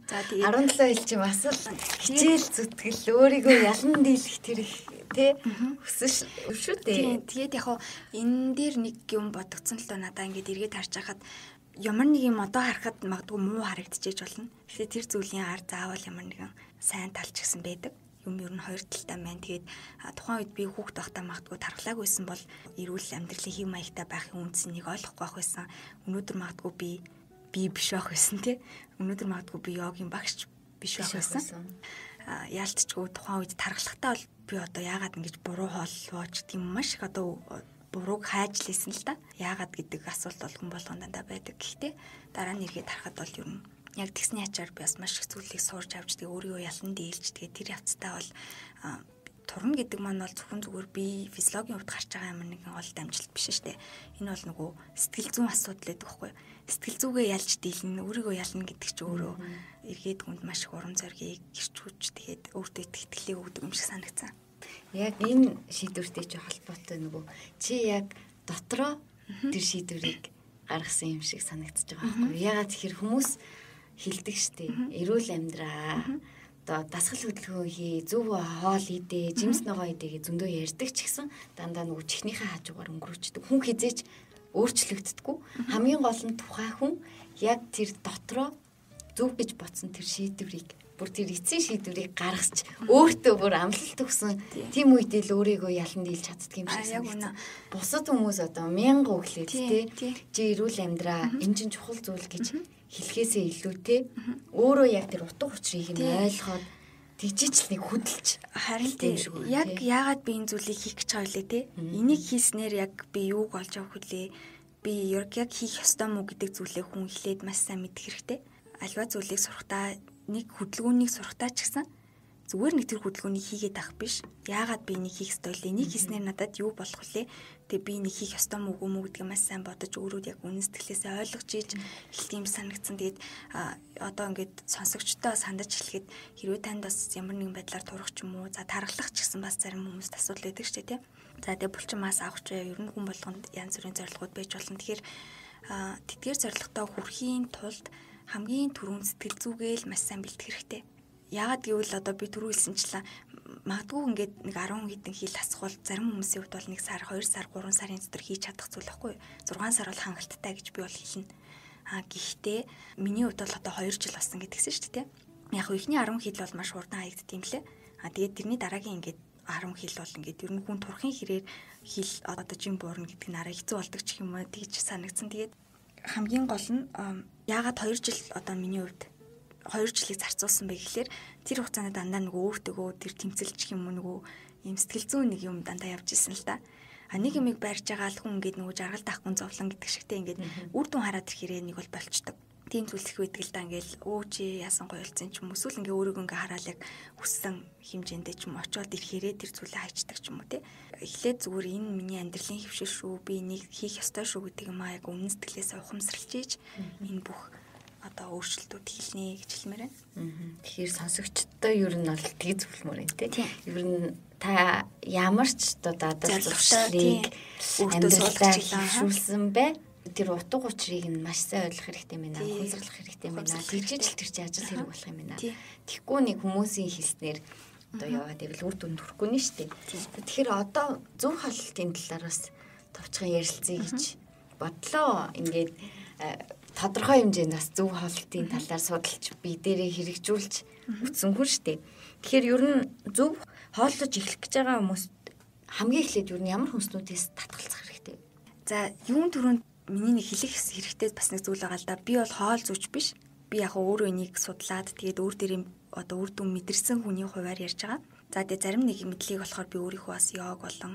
За тэгээ 17 ил чинь бас л хичээл зүтгэл өөрийгөө ялан дийлэх тэр их тий хүсэл шүү дээ. Тэгээд яг хуу энэ дээр нэг юм бодогдсон л доо надаа ингээд эргээд харж байхад ямар нэг юм одоо харахад магадгүй муу харагдчихэж болно. Тэгэхээр тэр зүйлийн ар заавал ямар нэгэн сайн тал ч гэсэн байдаг. Юм ер нь хоёр талтай байна. Тэгээд тухайн үед би хүүхд байхдаа магадгүй тархлаагүй байсан бол эрүүл амьдралын хэв маягтай байхын үндсийг ойлгохгүй байх байсан. Өнөөдөр магадгүй би биш байх байсан тий. Өнөөдөр магадгүй би йогийн багш биш байх байсан. Яалтчгүй тухайн үед тархлахтаа бол би одоо яагаад ингэж буруу хооллоо ч гэдэг юм маш их одоо бурууг хайж лээсэн л да. Яагаад гэдэг асуулт бол хүн болгон дандаа байдаг. Гэхдээ дараа нь эргээд харахад бол ер нь яг тэгсний ачаар би бас маш их зүйлийг сурч авч тэгээ өөрийгөө ялан дийлж тэгээ тэр явцдаа бол турна гэдэг маань бол зөвхөн зүгээр би физиологийн хувьд гарч байгаа ямар нэгэн гол дамжилт биш шүү дээ. Энэ бол нөгөө сэтгэл зүйн асуудал гэдэг байхгүй юу? Сэтгэл зүгээ ялж дийлнэ, өөрийгөө ялна гэдэг чинь өөрөө эргээд хүнд маш их урам зоригийг гэрч хүч тэгээд өөртөө итгэлийг өгдөг юм шиг санагдсан. Яг энэ шийдвэртэй чи холбоотой нөгөө чи яг дотроо тэр шийдвэрийг гаргасан юм шиг санагдчихж байгаа байхгүй. Ягаад тэгэхээр хүмүүс хэлдэг штеп. Эрүүл амьдраа. Одоо дасгал хөдөлгөөн хий, зөв хоол идэ, жимс ногоо идэ гэж зөндөө ярьдаг ч гэсэн дандаа нөгөө чихнийхээ хажуугаар өнгөрөөчдөг. Хүн хизээч өөрчлөгддөггүй. Хамгийн гол нь тухай хүн яг тэр дотроо зөв гэж бодсон тэр шийдвэрийг бүр тэр эцсийн шийдвэрийг гаргасч өөртөө бүр амлалт өгсөн тийм үед л өөрийгөө ялан дийлж чаддаг юм шиг санагдсан. Бусад хүмүүс одоо 1000 өглөөд те чи эрүүл амьдраа энэ чинь чухал зүйл гэж хэлхээсээ илүүтэй өөрөө яг тэр утга учирыг нь ойлгоод тэгжиж л нэг хөдөлж харин тийм яг яагаад би энэ зүйлийг хийх гэж байгаа вэ те энийг хийснээр яг би юуг олж авах вүлээ би яг хийх ёстой мүү гэдэг зүйлээ хүн эхлээд маш сайн мэдэх хэрэгтэй. Альва зүйлийг сурахтаа нэг хөдөлгөөнийг сурахтаа ч гэсэн зүгээр нэг тэр хөдөлгөөнийг хийгээд авах биш. Яагаад би энийг хийх ёстой вэ? Энийг хийснээр надад юу болох вэ? Тэгээ би энийг хийх ёстой мүү үгүй мүү гэдгийг маш сайн бодож өөрөө яг үнэн сэтгэлээсээ ойлгож ийж эхэлдэг юм санагдсан. Тэгээд одоо ингээд сонсогчдоо сандаж эхлэхэд хэрвээ танд бас ямар нэгэн байдлаар турах ч юм уу, за таргалах ч гэсэн бас зарим хүмүүст асуудал байдаг шүү дээ, тийм. За тэгээ булчин мас авах ч ер нь хүн болгонд янз бүрийн зорилгууд байж болно. Тэгэхээр тэдгээр зорилготой хүрэхийн тулд хамгийн түрүүнд сэтгэл зүгээ л маш сайн бэлтгэх хэрэгтэй. Яагаад гэвэл одоо би түрүү хэлсэнчлээ магадгүй ингээд нэг 10 хэдэн хил асах бол зарим хүмүүсийн хувьд бол 1 сар, 2 сар, 3 сарын дотор хийж чадах зүйл байхгүй юу? 6 сар бол хангалттай гэж би бол хэлнэ. А гэхдээ миний хувьд бол одоо 2 жил болсон гэдгийгсэн шүү дээ. Яг эхний 10 хил бол маш хурдан хаягдд юм лээ. А тэгээд тэрний дараагийн ингээд 10 хил бол ингээд ер нь хүн турхын хэрээр хил одоо жин буурна гэдэг нь арай хэцүү болдог ч юм уу тэгж санагдсан. Тэгээд хамгийн гол нь яагаад 2 жил одоо миний хувьд 2 жилийг зарцуулсан бэ гэхлээр тэр хугацаанд дандаа нөгөө өөртөөгөө тэр тэмцэлчих юм уу нөгөө юм сэтгэл зүйн нэг юм дандаа явж исэн л да. А нэг юмыг барьж байгаа л хүн ингээд нөгөө жаргал даахгүй зовлон гэдэг шигтэй ингээд үр дүн хараад ирэхээрээ нэг бол болчдөг. Тийм зүйл их байдаг л да. Ингээл өө чи яасан гоё болсон ч юм уу эсвэл ингээ өөрийгөө ингээ хараал яг хүссэн хэмжээндээ ч юм очиод ирэхээрээ тэр зүйлээ хайчдаг ч юм уу те. Эхлээд зүгээр энэ миний амьдралын хөвшил шүү, би энийг хийх ёстой шүү гэдэг юм аа яг өмнө сэтгэлээсээ ухамсарлаж ийж энэ бүх одоо өөрчлөлтүүд хэлнэ гэж хэлмээр байна. Тэгэхээр сонсогчдоо ер нь бол тэг зөвлөмөр юм те. Ер нь та ямар ч одоо дадал зуршлыг өөртөө суулгаж хэвшүүлсэн бэ? Тэр утга учирыг нь маш сайн ойлгох хэрэгтэй юм байна. Ухамсарлах хэрэгтэй юм байна. Тэгжиж л тэр чинь ажил хэрэг болох юм байна. Тэгэхгүй нэг хүмүүсийн хэлснээр одоо яваад ивэл үр дүнд хүрэхгүй нь шүү дээ. Тэгэхээр одоо зөв хооллолтын талаар бас товчхон ярилцъя гэж бодлоо. Ингээд тодорхой хэмжээнд бас зөв хооллолтын талаар судалж бие дээрээ хэрэгжүүлж үтсэн хүн шүү дээ. Тэгэхээр ер нь зөв хооллож эхлэх гэж байгаа хүмүүс хамгийн эхлээд ер нь ямар хүнснүүдээс татгалзах хэрэгтэй? За юун түрүүнд миний нэг хэлэх хэрэгтэй бас нэг зүйл байгаа л да. Би бол хоол зүйч биш. Би яг өөрөө энийг судлаад тэгээд өөр дээрээ одоо үр дүн мэдэрсэн хүний хуваар ярьж байгаа. За тэгээд зарим нэг мэдлэгийг болохоор би өөрийнхөө бас йог болон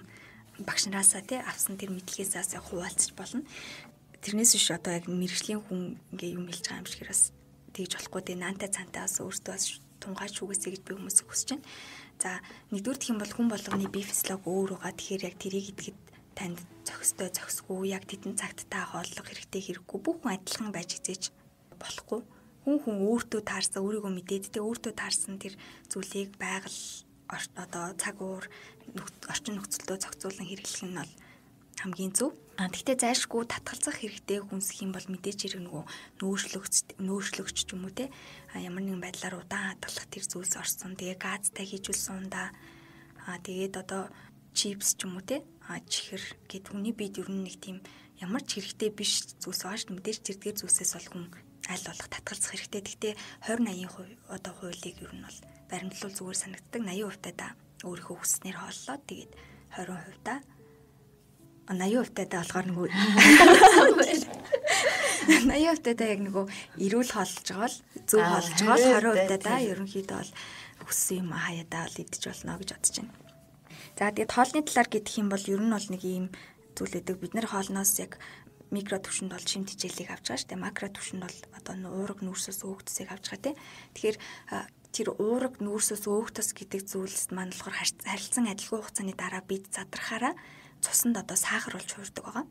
багш нараасаа тий авсан тэр мэдлэгээсээ бас хуваалцаж болно. Тэрнээс биш одоо яг мэрэгжлийн хүн ингээ юм хэлж байгаа юм шигээр бас тэгж болохгүй дээ. Наантай цаантай бас өөртөө бас тунгааж шүгээсэй гэж би хүмүүсийг хүсэж байна. За нэгдүгээр гэх юм бол хүн болгоны бие физиологи өөр байгаа. Тэгэхээр яг тэрийг идэхэд танд зохистой зохисгүй яг тэдэн цагт та хооллох хэрэгтэй хэрэггүй бүх хүн адилхан байж хизээж болохгүй. Хүн хүн өөртөө таарсан өөрийгөө мэдээд тэ өөртөө таарсан тэр зүйлийг байгаль одоо цаг уур орчин нөхцөлдөө зохицуулан хэрэглэх нь бол хамгийн зөв. А тэгтээ зайлшгүй татгалзах хэрэгтэй хүнсэх юм бол мэдээж хэрэг нөгөө нөөшлөгч ч юм уу те ямар нэгэн байдлаар удаан хадгалах тэр зүйлс орсон. Тэгээ газтай хийжүүлсэн ундаа тэгээд одоо чипс ч юм уу те чихэр гэд хүний биед ер нь нэг тийм ямар ч хэрэгтэй биш зүйлс байгаа шүү. Мэдээж тэрдгээр зүйлсээс бол хүн аль болох татгалзах хэрэгтэй. Тэгтээ 20 80% одоо хуулийг ер нь бол баримтлал зүгээр санагддаг. 80% та өөрийнхөө хүснээр хооллоо. Тэгээд 20% та 80% та болохоор нөгөө 80% та яг нөгөө эрүүл хооллож байгаа бол зөв хооллож байгаа бол 20% та ерөнхийдөө бол хүссэн юм хаяадаа бол идэж болно гэж бодож байна. За тэгээд хоолны талаар гэдэг юм бол ер нь бол нэг ийм зүйл өгдөг. Бид нар хоолноос яг микро түвшинд бол шим тэжээлийг авч байгаа шүү дээ. Макро түвшинд бол одоо уураг нүүрсээс өөх төсийг авч байгаа тийм. Тэгэхээр тэр уураг нүүрсээс өөх төс гэдэг зүйлс маань болохоор харилцан адилгүй хугацааны дараа бид задрахаараа цуснд одоо сахар болж хуурдаг байгаа.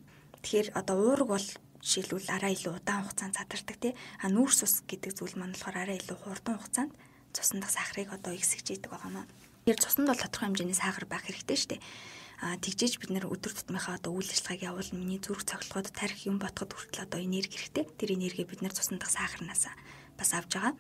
Тэгэхээр одоо уураг бол жишээлбэл арай илүү удаан хугацаанд задардаг тий. А нүүрс ус гэдэг зүйл маань болохоор арай илүү хурдан хугацаанд цусан дах сахарыг одоо ихсгэж идэг байгаа маа. Тэр цуснд бол тодорхой хэмжээний сахар байх хэрэгтэй шүү дээ. Тэгжээж бид нэр өдөр тутмынхаа одоо үйл ажиллагааг явуулна. Миний зүрх цогцолгоод тарих юм ботход хүртэл одоо энерги хэрэгтэй. Тэр энергийг бид нэр цусан дах сахарнаас бас авч байгаа.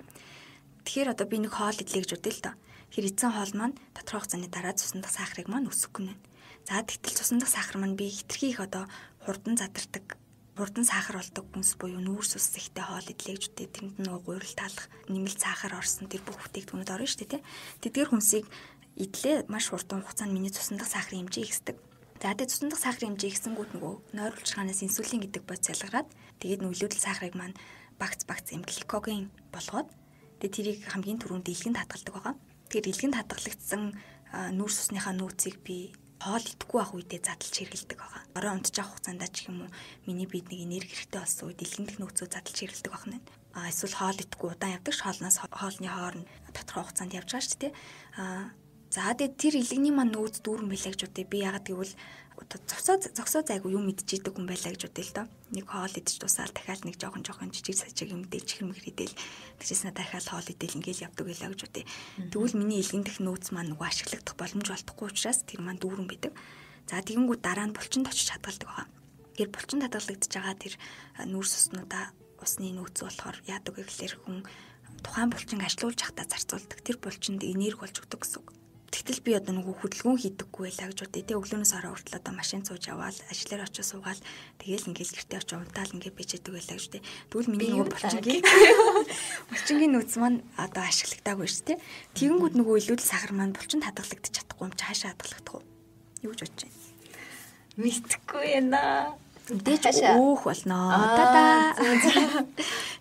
Тэгэхээр одоо би нэг хоол идлээ гэж бодъё л доо. Тэгэхээр эцэн хоол маань тодорхой хугацааны дараа цусан дах сахарыг маань өсгөх гэнэ. За тэгтэл цусан дах сахар маань би хитрхи их одоо хурдан задардаг, хурдан сахар болдог хүнс буюу нүүрс ус ихтэй хоол идлээ гэж бодъё. Тэрэнд нөгөө гурил таалах, нэмэлт сахар орсон тэр бүх бүтээгдэхүүнүүд орно шүү дээ, тэ. Тэдгээр хүнсийг идлээ маш хурдан хугацаанд миний цусан дах сахарын хэмжээ ихсдэг. За тэгээ цусан дах сахарын хэмжээ ихсэнгүүт нөгөө нойруулчгаанаас инсулин гэдэг бодис ялгараад тэгээд нөлөөлөл сахарыг маань багц багц юм гликоген болгоод тэгээ тэрийг хамгийн түрүүнд илгэнд хадгалдаг байгаа. Тэгэхээр илгэнд хадгалагдсан нүүрс усныхаа нөөцийг би хоол идэхгүй байх үедээ задлж хэрэглэдэг байгаа. Орой унтчих хугацаанд ч юм уу миний бид нэг энерги хэрэгтэй болсон үед илгэндэх нөөцөө задлж хэрэглэдэг байна. Эсвэл хоол идэхгүй удаан явдаг ш хоолноос хоолны хооронд тодорхой хугацаанд явж байгаа шүү дээ. За тэгээ тэр илгэний маань нөөц дүүрэн байлаа гэж бодъё. Би яагаад гэвэл одоо зогсоо зайгүй юм идчихийдэг хүн байлаа гэж бодъё л доо. Нэг хоол идэж дуусаад дахиад нэг жоохон жижиг сажиг юм идэл чихэр мэгэр идэл тэгжсэн дахиад хоол идэл ингээл явдаг байлаа гэж бодъё. Тэгвэл миний илгэн дэх нөөц маань нөгөө ашиглагдах боломж олдохгүй учраас тэр маань дүүрэн байдаг. За тэгэнгүүт дараа нь булчинд очиж хадгалдаг байгаа. Тэр булчинд хадгалагдаж байгаа тэр нүүрс уснуудаа усны нөөц болохоор яадаг вэ гэхээр хүн тухайн булчин ажилуулж явахдаа зарцуулдаг. Тэр булчинд энерги болж өгдөг гэсэн үг. Тэгтэл би одоо нөгөө хөдөлгөөн хийдэггүй байлаа гэж бодъё. Тэ өглөөнөөс орой хүртэл одоо машин сууж аваал, ажлаар очиж суугаал, тэгэл ингээл гэртээ очиж унтаал ингээ бичээдэг байлаа гэж бодъё. Тэгвэл миний нөгөө булчингийн нөөц маань одоо ашиглагдаагүй шүү дээ. Тэгэнгүүт нөгөө илүүдэл сахар маань булчинд хадгалагдчих чадахгүй юм чи хаашаа хадгалагдах вэ? Юу гэж бодож байна? Мэдхгүй байна. Мэдээж өөх болно. Та.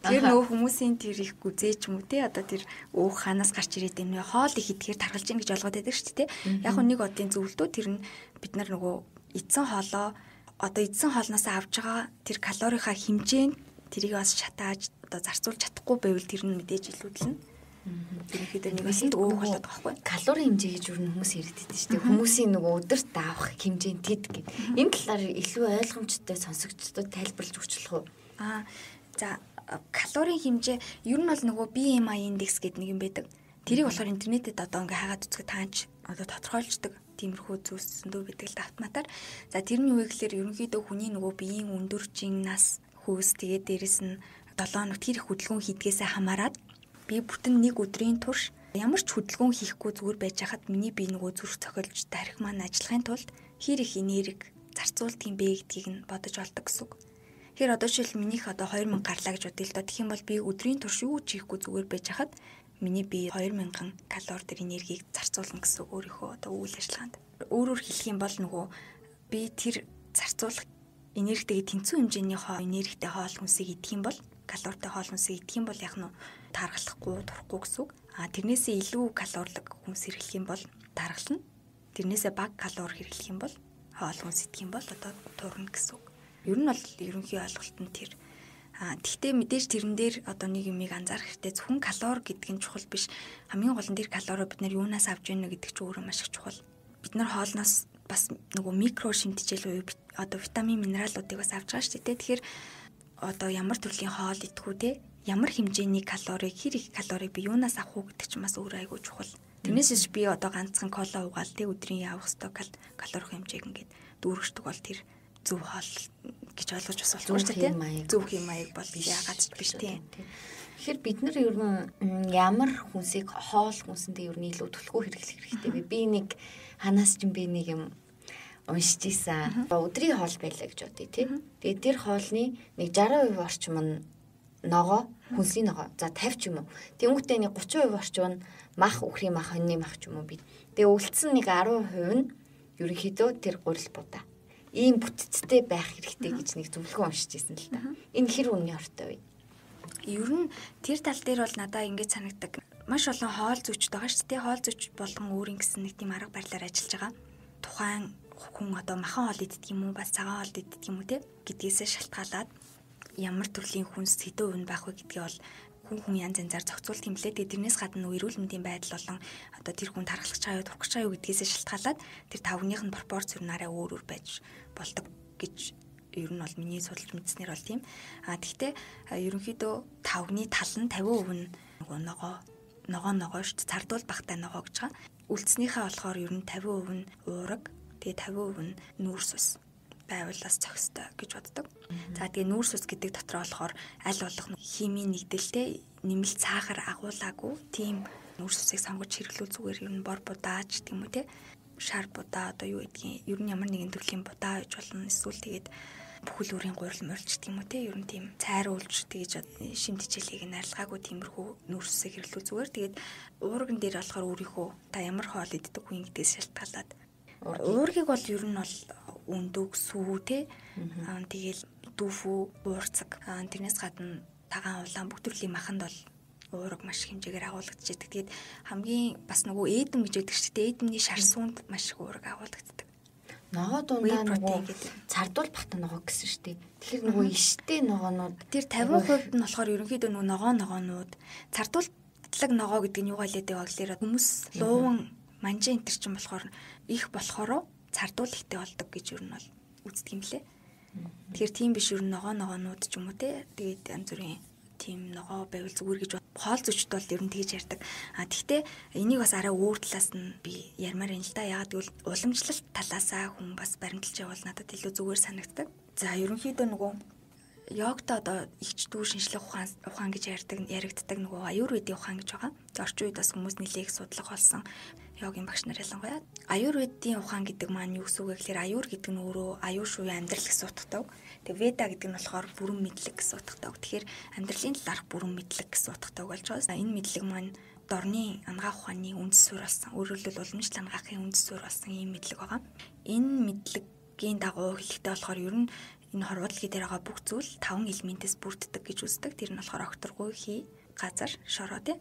Тэр нөгөө хүмүүсийн тэр их гүзээ ч юм уу те одоо тэр өөх ханаас гарч ирээд юм нэ хоол их идэхээр таргалж ийн гэж ойлгоод байдаг шүү дээ. Яг нэг одын зөвлөлтөө тэр нь бид нар нөгөө эдсэн хоолоо одоо эдсэн хоолноос авч байгаа тэр калорийнхаа хэмжээнд тэрийг бас шатааж одоо зарцуулж чадахгүй байвал тэр нь мэдээж илүүдлэнэ. Ерөнхийдөө нэг бас өөх болоод байгаа байхгүй. Калори хэмжээ гэж юу хүмүүс яриад байдаг шүү дээ. Хүмүүсийн нөгөө өдөрт авах хэмжээ нь тэд гэд. Энэ талаар илүү ойлгомжтой сонсогчдод тайлбарлаж өгч болох уу? За калорийн хэмжээ ер нь бол нөгөө BMI индекс гэдэг нэг юм байдаг. Тэрийг болохоор интернетэд одоо ингээ хайгаад үзэхэд таанч одоо тодорхойлждаг тиймэрхүү зүйлс зөндөө байдаг л да автоматар. За тэр нь юу вэ гэхээр ерөнхийдөө хүний нөгөө биеийн өндөржин нас хөөс тэгээд дээрэс нь 7 хоногт хэр их хөдөлгөөн хийдгээсээ хамаарат би бүтэн нэг өдрийн турш ямар ч хөдөлгөөн хийхгүй зүгээр байж хахад миний бие нөгөө зүрх цохилж тарих маань ажиллахын тулд хэр их энерги зарцуулдаг юм бэ гэдгийг нь бодож олдог гэсэн үг. Тэгэхээр одоо жишээл минийх одоо 2000 гарлаа гэж бодъё л доо. Тэгэх юм бол би өдрийн турш юу ч хийхгүй зүгээр байж хахад миний бие 2000 калори тэр энергийг зарцуулна гэсэн үг өөрийнхөө одоо үйл ажиллагаанд. Өөрөөр хэлэх юм бол нөгөө би тэр зарцуулах энергитэйгээ тэнцвэн хэмжээний энергитэй хоол хүнсийг идэх юм бол калоритой хоол хүнсийг идэх юм бол яг нь таргалахгүй, турахгүй гэсэн үг. Тэрнээсээ илүү калорилог хүнс хэрэглэх юм бол таргална. Тэрнээсээ бага калори хэрэглэх юм бол хоол хүнс идэх юм бол одоо турна гэсэн үг. Ер нь бол ерөнхий ойлголт нь тэр. Тэгтээ мэдээж тэрэн дээр одоо нэг юмыг анзаарах хэрэгтэй. Зөвхөн калори гэдэг нь чухал биш. Хамгийн гол нь тэр калори бид нар юунаас авч ийнэ гэдэг чинь өөрөө маш их чухал. Бид нар хоолноос бас нөгөө микро шимтжэл буюу одоо витамин, минералуудыг бас авч байгаа шүү дээ. Тэгэхээр одоо ямар төрлийн хоол идэх үү те? Ямар хэмжээний калорийг, хэр их калорийг би юунаас авах уу гэдэг чинь бас өөрөө айгүй чухал. Тэрнээс биш би одоо ганцхан кола уугаал те өдрийн явах ёстой калори хэмжээг ингээд дүүргэждэг бол тэр зөв хоол гэж ойлгож бас болохгүй шүү дээ. Зөв хэм маяг бол яагаад ч биш те. Тэгэхээр бид нар ер нь ямар хүнсийг хоол хүнсэндээ ер нь илүү түлхүү хэрэглэх хэрэгтэй вэ? Би нэг ханаас ч би нэг юм уншиж исэн. Өдрийн хоол байлаа гэж бодъё тий. Тэгээд тэр хоолны нэг 60% орчим нь ногоо, хүнсний ногоо. За 50 ч юм уу. Тэнгүүтээ нэг 30% орчим нь мах, үхрийн мах, хоньны мах ч юм уу би. Тэгээ үлдсэн нэг 10% нь ерөнхийдөө тэр гурил будаа. Ийм бүтцтэй байх хэрэгтэй гэж нэг зөвлөгөө уншиж исэн л та. Энэ хэр үнний ортой вэ? Ер нь тэр тал дээр бол надаа ингэж санагдаг. Маш олон хоол зүйчд байгаа шүү дээ. Хоол зүйч болгон өөрийн гэсэн нэг тийм арга барилаар ажиллаж байгаа. Тухайн хүн одоо махан хоол иддэг юм уу, бас цагаан хоол иддэг юм уу те гэдгээсээ шалтгаалаад ямар төрлийн хүнс хэдэн хувь нь байх вэ гэдгээ бол хүн янз янзаар зохицуулт юм лээ. Тэгээ тэрнээс гадна эрүүл мэндийн байдал болон одоо тэр хүн тархалж байгаа юу, турхаж байгаа юу гэдгээсээ шалтгаалаад тэр тавгных нь пропорц ер нь арай өөр өөр байж болдог гэж ер нь бол миний судалж мэдснээр бол тийм. Тэгтээ ерөнхийдөө тавгны тал нь 50% нь нөгөө ногоо ногоон ногоо шүү дээ. Цардуул багтай ногоо гэж байгаа. Үлдснийхээ болохоор ер нь 50% нь уураг, тэгээ 50% нь нүүрс ус байвал бас зохистой гэж боддог. За тэгээ нүүрс ус гэдэг дотроо болохоор аль болох химийн нэгдэлтэй нэмэлт сахар агуулаагүй тийм нүүрс усыг сонгож хэрэглүүл зүгээр ер нь бор будаач гэдэг юм уу те, шар будаа одоо юу гэдгийг ер нь ямар нэгэн төрлийн будаа гэж болно. Эсвэл тэгээд бүхэл үрийн гурил морилч гэдэг юм уу те, ер нь тийм цайруулж тэгэж шим тижээлийг нь арилгаагүй тиймэрхүү нүүрс усыг хэрэглүүл зүгээр. Тэгээд уурган дээр болохоор өөрийнхөө та ямар хоол иддэг хүн гэдгээс шалтгаалаад уургийг бол ер нь бол өндөг, сүү те, тэгэл дүүфүү, уурцаг, тэрнээс гадна тагаан улаан бүх төрлийн маханд бол уураг маш хэмжээгээр агуулгадчихэдэг. Тэгээд хамгийн бас нөгөө ээдэм гэж байдаг шүү дээ. Ээдэмний шар суунд маш их уураг агуулгаддаг. Ногоо дундаа нөгөө цардуул бахта ногоо гэсэн шүү дээ. Тэгэхээр нөгөө иштэй ногоонууд тэр 50% нь болохоор ерөнхийдөө нөгөө ногоо ногоонууд цардуултлаг ногоо гэдэг нь юугаа хэлээд байгаа гэхээр хүмүүс лууван манжин энэ төр чинь болохоор их болохоро цардуул ихтэй болдог гэж ер нь бол үздэг юм лээ. Тэгэхээр тийм биш ер нь ногоо ногоонууд ч юм уу те. Тэгээд янз бүрийн тийм ногоо байвал зүгээр гэж хоол зүйчд бол ер нь тэгж ярьдаг. А тэгтээ энийг бас арай өөр талаас нь би ярмаар юм л да. Яагаад гэвэл уламжлалт талаасаа хүн бас баримталж явбал надад илүү зүгээр санагддаг. За ерөнхийдөө нөгөө йогт одоо эгч дүү шинжлэх ухаан гэж яригддаг нөгөө аюурведийн ухаан гэж байгаа. Орчин үед бас хүмүүс нэлээх судлах болсон йогийн багш нар ялангуяа. Аюурведийн ухаан гэдэг маань юу гэсэн үг вэ гэхээр аюур гэдэг нь өөрөө аюу шуу амьдрал гэсэн утгатай. Тэгээ веда гэдэг нь болохоор бүрэн мэдлэг гэсэн утгатай. Тэгэхээр амьдралын талаарх бүрэн мэдлэг гэсэн утгатай болж байгаа. Энэ мэдлэг маань дорны анагаах ухааны үндэс суурь болсон. Өөрөөр хэлбэл уламжлал анагаахын үндэс суурь болсон ийм мэдлэг байгаа. Энэ мэдлэгийн дагуу хэлэхдээ болохоор ер нь энэ хорвоодлогийн дээр байгаа бүх зүйл 5 элементээс бүрддэг гэж үздэг. Тэр нь болохоор огторгуй, хий, газар, шороо тий.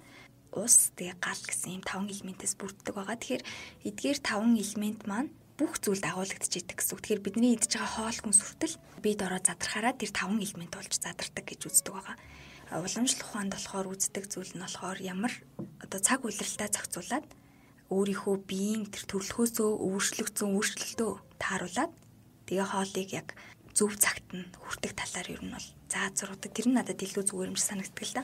Ус, тэгээ гал гэсэн ийм 5 элементээс бүрддэг байгаа. Тэгэхээр эдгээр 5 элемент маань бүх зүйлд агуулгадчихэдэг гэсэн үг. Тэгэхээр бидний идж байгаа хоол хүнс хүртэл бид ороо задрахаараа тэр 5 элемент болж задардаг гэж үздэг байгаа. Уламжлал ухаанд болохоор үздэг зүйл нь болохоор ямар одоо цаг улиралтай зохицуулаад өөрийнхөө биеийн тэр төрлөхөөсөө өөрчлөгдсөн өөрчлөлтөө тааруулаад тэгээ хоолыг яг зөв цагт нь хүртэх талаар ер нь бол зааж сургадаг. Тэр нь надад илүү зүгээр юм шиг санагддаг л да.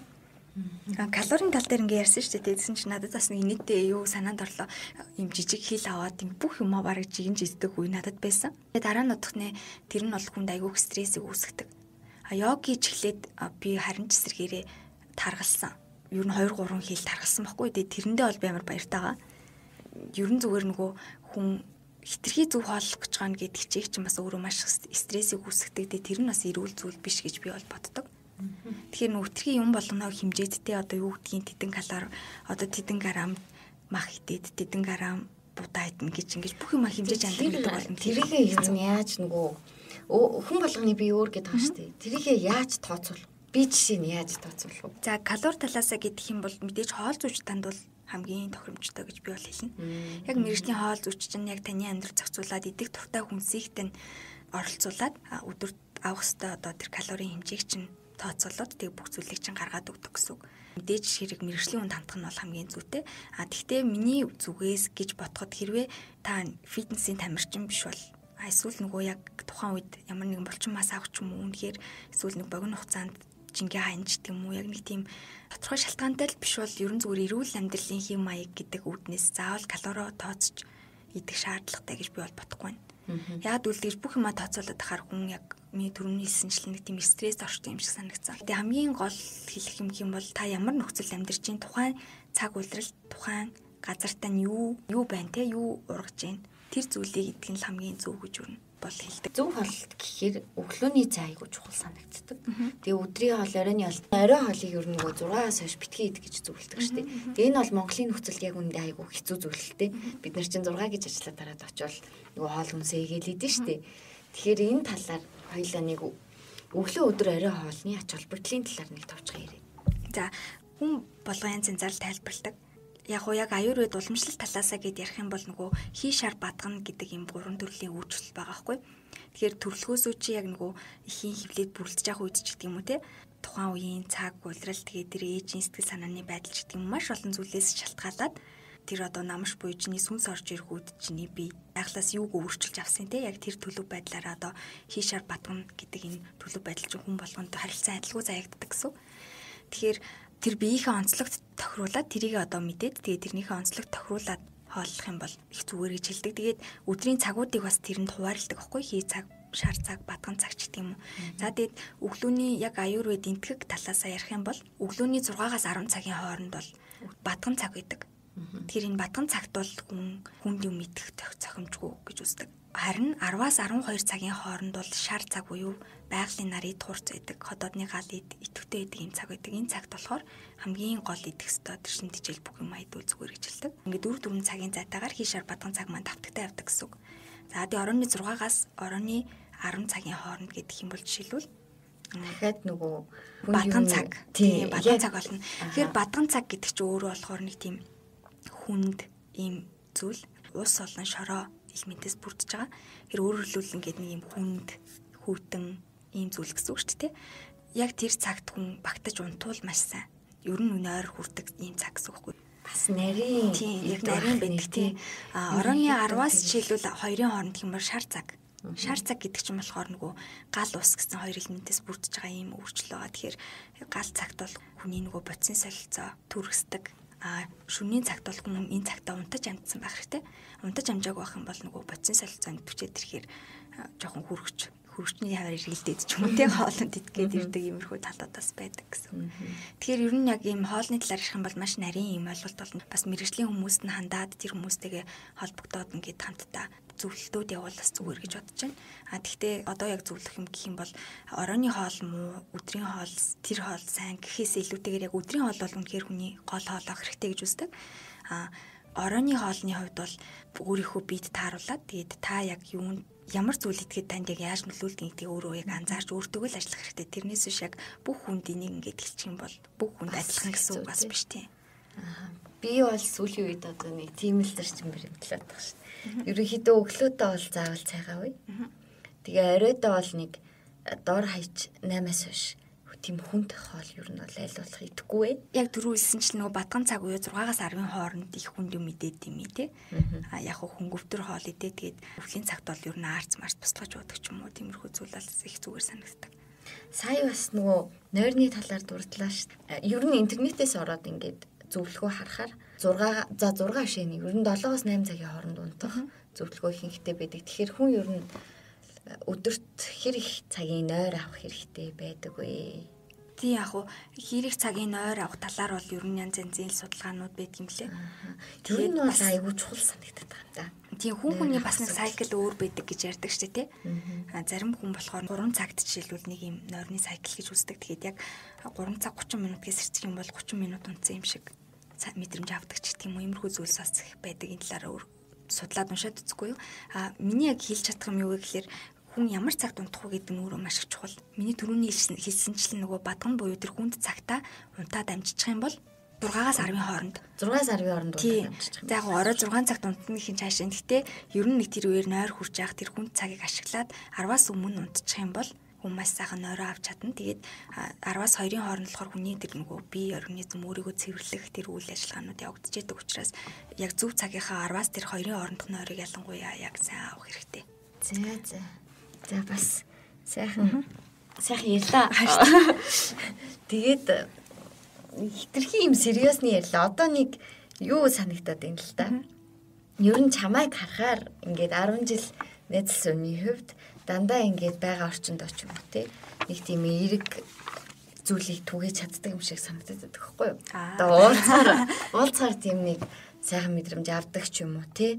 Калорийн тал дээр ингээ ярьсан шүү дээ. Тэгсэн чинь надад бас нэг инээдтэй юу санаанд орлоо. Им жижиг хил аваад ингээ бүх юмаа бараг жигэнж иддэг үе надад байсан. Тэгээ дараа нь удахны тэр нь бол хүнд айгүйх стрессийг үүсгэдэг. А йог хийж эхлээд би харин ч эсрэгээрээ таргалсан. Ер нь 2 3 хил таргалсан байхгүй. Тэгээ тэрэндээ бол би амар баяртайгаа. Ер нь зүгээр нөгөө хүн хитрхи зөв хооллох гэж байгаа нь гэдэг хичээх чинь бас өөрөө маш стрессийг үүсгэдэг. Тэгээ тэр нь бас эрүүл зүйл биш гэж би бол боддог. Тэгэхээр нүгтрийн юм болгоно хэмжээдтэй одоо юу гэдгийг тэдэн калори одоо тэдэн грамм мах идээд тэдэн грамм будаа идэнэ гэж ингэж бүх юм хэмжээж анддаг гэдэг болно. Тэрийгээ юм яаж нөгөө хүн болгоны бие өөр гэдэг байгаа шүү дээ. Тэрийгээ яаж тооцоолох? Би жишээ нь яаж тооцоолох вэ? За калори талаасаа гэдэг юм бол мэдээж хоол зүйч танд бол хамгийн тохиромжтой гэж би бол хэлнэ. Яг мэргэжлийн хоол зүйч чинь яг таны амьдрал зохицуулаад идэх туртай хүнсийг тань оролцуулаад өдөрт авах ёстой одоо тэр калорийн хэмжээг чинь тооцоолоод тэг бүх зүйлийг чинь гаргаад өгдөг гэсэн үг. Мэдээж хэрэг мэргэжлийн хүнд хандах нь бол хамгийн зүйтэй. А тэгтээ миний зүгээс гэж бодоход хэрвээ та фитнесийн тамирчин биш бол эсвэл нөгөө яг тухайн үед ямар нэгэн булчин мас авах ч юм уу үнэхээр эсвэл нэг богино хугацаанд жингээ ханж гэх юм уу яг нэг тийм тодорхой шалтгаантай л биш бол ерөн зүгээр эрүүл амьдралын хэв маяг гэдэг үүднээс заавал калорио тооцож идэх шаардлагатай гэж би бол бодохгүй байна. Яг үл тэгж бүх юма тооцоолоод ахаар хүн яг миний түрүүний хэлсэнчлэн нэг тийм стресс орчтой юм шиг санагдсан. Тэгээ хамгийн гол хэлэх юм хэм бол та ямар нөхцөлд амьдарч чинь тухайн цаг улирал тухайн газартаа нь юу байна те юу ургаж байна тэр зүйлийг идэх нь л хамгийн зөв гэж өрнө бол хэлдэг. Зөв хооллолт гэхээр өглөөний цай айгүй чухал санагддаг. Тэгээ өдрийн хоол, оройн хоол, орой хоолыг ер нь нөгөө 6-аас хойш битгий идэх гэж зөвлөдөг шүү дээ. Тэгээ энэ бол Монголын нөхцөлд яг үүндээ айгүй хэцүү зүйл л дээ. Бид нар чинь 6 гэж ажиллаа дараад очивол нөгөө хоол хүнсээ игээл идэн шүү дээ. Тэгэхээр энэ талаар хоёлаа нэг өглөө өдөр орой хоолны ач холбогдлын талаар нэг товчхон яриа. За хүн болгон янз янзаар тайлбарладаг. Яг уу яг аюурвед уламжлалт талаасаа гэд ярих юм бол нөгөө хий шар бадгана гэдэг юм гурван төрлийн үйлчлэл байгаа байхгүй. Тэгэхээр төрлөхөөсөө чи яг нөгөө эхийн хөвлөд бүрэлдэж явах үед ч гэдэг юм уу те тухайн үеийн цаг улирал тэгээ тэр ээжийн сэтгэл санааны байдал ч гэдэг юм маш олон зүйлээс шалтгаалаад тэр одоо намш буюу чиний сүнс орж ирэх үед чиний бие байглаас юуг өөрчилж авсан те яг тэр төлөв байдлаараа одоо хий шар бадгана гэдэг энэ төлөв байдал чинь хүн болгонд харилцан адилгүй заягддаг гэсэн. Тэгэхээр Тэр биеийнхээ онцлогт тохируулаад тэрийг одоо мэдээд тэгээд тэрнийхээ онцлогт тохируулаад хооллох юм бол их зүгээр гэж хэлдэг. Тэгээд өдрийн цагуудыг бас тэрэнд хуваарлдаг аахгүй хий цаг, шар цаг, бадган цаг ч гэдэг юм уу. За тэгээд өглөөний яг аюурвед энтгэг талаасаа ярих юм бол өглөөний 6-аас 10 цагийн хооронд бол бадган цаг байдаг. Тэгэхээр энэ бадган цагт бол хүн хүнд юм идэх зохимжгүй гэж үздэг. Харин 10-аас 12 цагийн хооронд бол шар цаг буюу байгалийн нар эд хурц байдаг, ходоодны гал эд идэвхтэй байдаг юм цаг байдаг. Энэ цагт болохоор хамгийн гол идэх ёстой тэр шин тэжээл бүх юм айдуул зүгээр гэж хэлдэг. Ингээд 4-4 цагийн зайтаагаар хий шар бадган цаг маань давтагтай явдаг гэсэн үг. За тэгээ оройн 6-аас оройн 10 цагийн хооронд гэдэг юм бол жишээлбэл дахиад нөгөө бадган цаг. Тийм, бадган цаг болно. Тэгэхээр бадган цаг гэдэг чинь өөрөө болохоор нэг тийм хүнд ийм зүйл ус олон шороо элементээс бүрдэж байгаа. Тэр өөрөөр хэлбэл ингээд нэг юм хүнд, хүйтэн ийм зүйл гэсэн үг шүү дээ. Яг тэр цагт хүн багтаж унтвал маш сайн. Ер нь үнэ ойр хүрдэг ийм цаг гэсэн үг байхгүй. Бас нарийн. Тийм, яг нарийн байдаг тийм. А оройн 10-аас жишээлбэл 2-ын хооронд гэх юм бол шар цаг. Шар цаг гэдэг чинь болохоор нөгөө гал ус гэсэн хоёр элементээс бүрдэж байгаа ийм өөрчлөл байгаа. Тэгэхээр гал цагт бол хүний нөгөө бодисын солилцоо төрөсдөг. А шөнийн цагт бол хүн энэ цагтаа унтаж амжсан байх хэрэгтэй. Унтаж амжаагүй байх юм бол нөгөө бодисын солилцоонд түчээд ирэхээр жоохон хөргөчний хавар эргэлдээд ч юм уу те хоолнд идгээд ирдэг иймэрхүү талууд бас байдаг гэсэн. Тэгэхээр ер нь яг ийм хоолны талаар ярих юм бол маш нарийн ийм ойлголт болно. Бас мэргэжлийн хүмүүст нь хандаад тэр хүмүүстэйгээ холбогдоод ингээд хамтдаа зөвлөлтүүд явуулах зүгээр гэж бодож байна. А тэгтээ одоо яг зөвлөх юм гэх юм бол оройн хоол муу, өдрийн хоол, тэр хоол сайн гэхээс илүүтэйгээр яг өдрийн хоол бол үнэхээр хүний гол хоол авах хэрэгтэй гэж үздэг. А оройн хоолны хувьд бол өөрийнхөө биед тааруулаад тэгээд та яг юунд ямар зүйл идэхэд танд яг яаж нөлөөлдөг гэдгийг өөрөө яг анзаарч өөртөө л ажиллах хэрэгтэй. Тэрнээс биш яг бүх хүнд энийг ингээд хэлчих юм бол бүх хүнд адилхан гэсэн үг бас биш тийм. Аа. Би бол сүүлийн үед одоо нэг тийм л зарчим баримтлаад байгаа шүү дээ. Ерөнхийдөө өглөөдөө бол заавал цайгаа үе. Тэгээ оройдоо бол нэг дор хаяж 8-аас хойш тийм хүнд хоол ер нь бол аль болох идэхгүй ээ. Яг түрүү хэлсэн чинь нөгөө бадган цаг үе 6-аас 10-ын хооронд их хүнд юм идээд юм тий. А яг хөнгөвтөр хоол идээ тэгээд өвлийн цагт бол ер нь арц марц туслаж уудаг ч юм уу тиймэрхүү зүйл бол их зүгээр санагддаг. Сая бас нөгөө нойрны талаар дурдлаа шүү дээ. Ер нь интернетээс ороод ингээд зөвлөгөө харахаар 6 за 6 шэний ер нь 7-оос 8 цагийн хооронд унтах зөвлөгөө ихэнхтэй байдаг. Тэгэхээр хүн ер нь өдөрт хэр их цагийн нойр авах хэрэгтэй байдаг вэ? Тийм яг уу хэр их цагийн нойр авах талаар бол ер нь янз янзын судалгаанууд байдаг юм лээ. Тэр нь бол айгүй чухал санагдаад байгаа юм да. Тийм хүн хүний бас нэг сайкл өөр байдаг гэж ярьдаг шүү дээ, тий. Зарим хүн болохоор 3 цагт жишээлбэл нэг юм нойрны сайкл гэж үздэг. Тэгээд яг 3 цаг 30 минут гэж сэрчих юм бол 30 минут унтсан юм шиг мэдрэмж авдаг ч гэх юм уу иймэрхүү зүйлс бас их байдаг. Энэ талаар өөр судлаад уншаад үзэхгүй юу. А миний яг хэлж чадах юм юу вэ гэхээр хүн ямар цагт унтах вэ гэдэг нь өөрөө маш их чухал. Миний түрүүний хэлсэнчлэн нөгөө бадган буюу тэр хүнд цагтаа унтаад амжчих юм бол 6-аас 10-ын хооронд. 6-аас 10-ын хооронд унтаад амжчих юм. За яг орой 6 цагт унтна гэх юм цаашаа. Гэхдээ ер нь нэг тэр үеэр нойр хурж явах тэр хүнд цагийг ашиглаад 10-аас өмнө унтчих юм бол хүн маш сайхан нойроо авч чадна. Тэгээд 10-аас 2-ын хооронд болохоор хүний тэр нөгөө бие организм өөрийгөө цэвэрлэх тэр үйл ажиллагаанууд явагдчихэдэг учраас яг зөв цагийнхаа 10-аас тэр 2-ын хоорондох нойрыг ялангуяа яг сайн авах хэрэгтэй. За за. За бас сайхан ярьлаа. Тэгээд хитрхи юм сериосны ярьлаа. Одоо нэг юу санагдаад байна л да. Ер нь чамайг харахаар ингээд 10 жил найзалсан үний хувьд дандаа ингээд байгаа орчинд оч юм уу те. Нэг тийм эерэг зүйлийг түгээж чаддаг юм шиг санагдаад байдаг байхгүй юу? Одоо уулзахаар тийм нэг сайхан мэдрэмж авдаг ч юм уу те.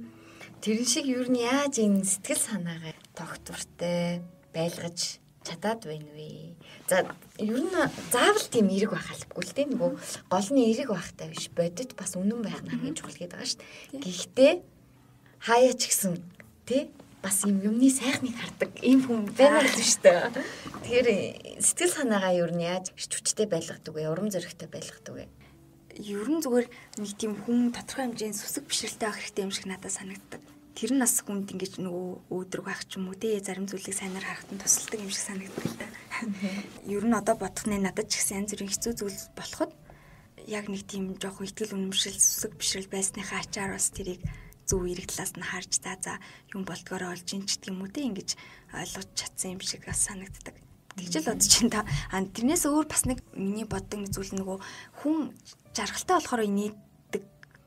Тэрэн шиг ер нь яаж энэ сэтгэл санаагаа тогтвортой байлгаж чадаад байна вэ? За ер нь заавал тийм эерэг байх албагүй л дээ. Нөгөө гол нь эерэг байхтай биш, бодит бас үнэн байх нь хамгийн чухал гэдэг байгаа шүү дээ. Гэхдээ хаяа ч гэсэн тий бас юм юмны сайхныг хардаг ийм хүн байна л шүү дээ. Тэгэхээр сэтгэл санаагаа ер нь яаж эрч хүчтэй байлгадаг вэ? Урам зоригтой байлгадаг вэ? Ер нь зүгээр нэг тийм хүн тодорхой хэмжээний сүсэг бишрэлтэй байх хэрэгтэй юм шиг надад санагддаг. Тэр нь бас хүнд ингэж нөгөө өөдрөг байх ч юм уу те зарим зүйлийг сайнаар харахад нь тусалдаг юм шиг санагддаг л да. Ер нь одоо бодох нэ надад ч гэсэн янз бүрийн хэцүү зүйл болоход яг нэг тийм жоохон итгэл үнэмшил сүсэг бишрэл байсныхаа ачаар бас тэрийг зөв эрэг талаас нь харж за юм болдгоороо олж ин ч гэдэг юм уу те ингэж ойлгож чадсан юм шиг бас санагддаг. Тэгж л бодож байна та. А тэрнээс өөр бас нэг миний боддог нэг зүйл нөгөө хүн жаргалтай болохоор инээдэг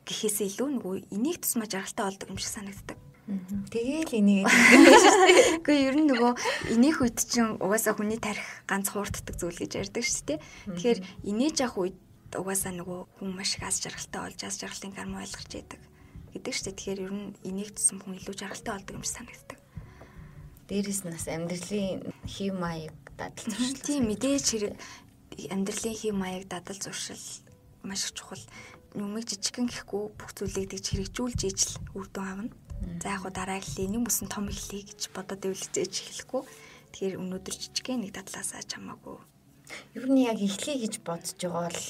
гэхээсээ илүү нөгөө инээх тусмаа жаргалтай болдог юм шиг санагддаг. Тэгээл инээгээд юм шүү дээ. Үгүй ер нь нөгөө инээх үед чинь угаасаа хүний тарих ганц хуурддаг зүйл гэж ярьдаг шүү дээ. Тэгэхээр инээж явах үед угаасаа нөгөө хүн маш их аз жаргалтай болж аз жаргалын гормон ойлгож яадаг гэдэг шүү дээ. Тэгэхээр ер нь инээх тусам хүн илүү жаргалтай болдог юм шиг санагддаг. Дээрээс нь бас амьдралын хэв маяг дадал зуршил. Тийм мэдээж хэрэг амьдралын хэв маяг дадал зуршил маш их чухал. Нүмиг жижигхэн гэхгүй бүх зүйлийг тэгж хэрэгжүүлж ижил үр дүн авна. За яг дараа эхлэе, нэг бүсэн том эхлэе гэж бодоод ивэл зээж эхлэхгүй. Тэгэхээр өнөөдөр жижигхэн нэг дадлаасаа чамаагүй. Ер нь яг эхлэе гэж бодож байгаа бол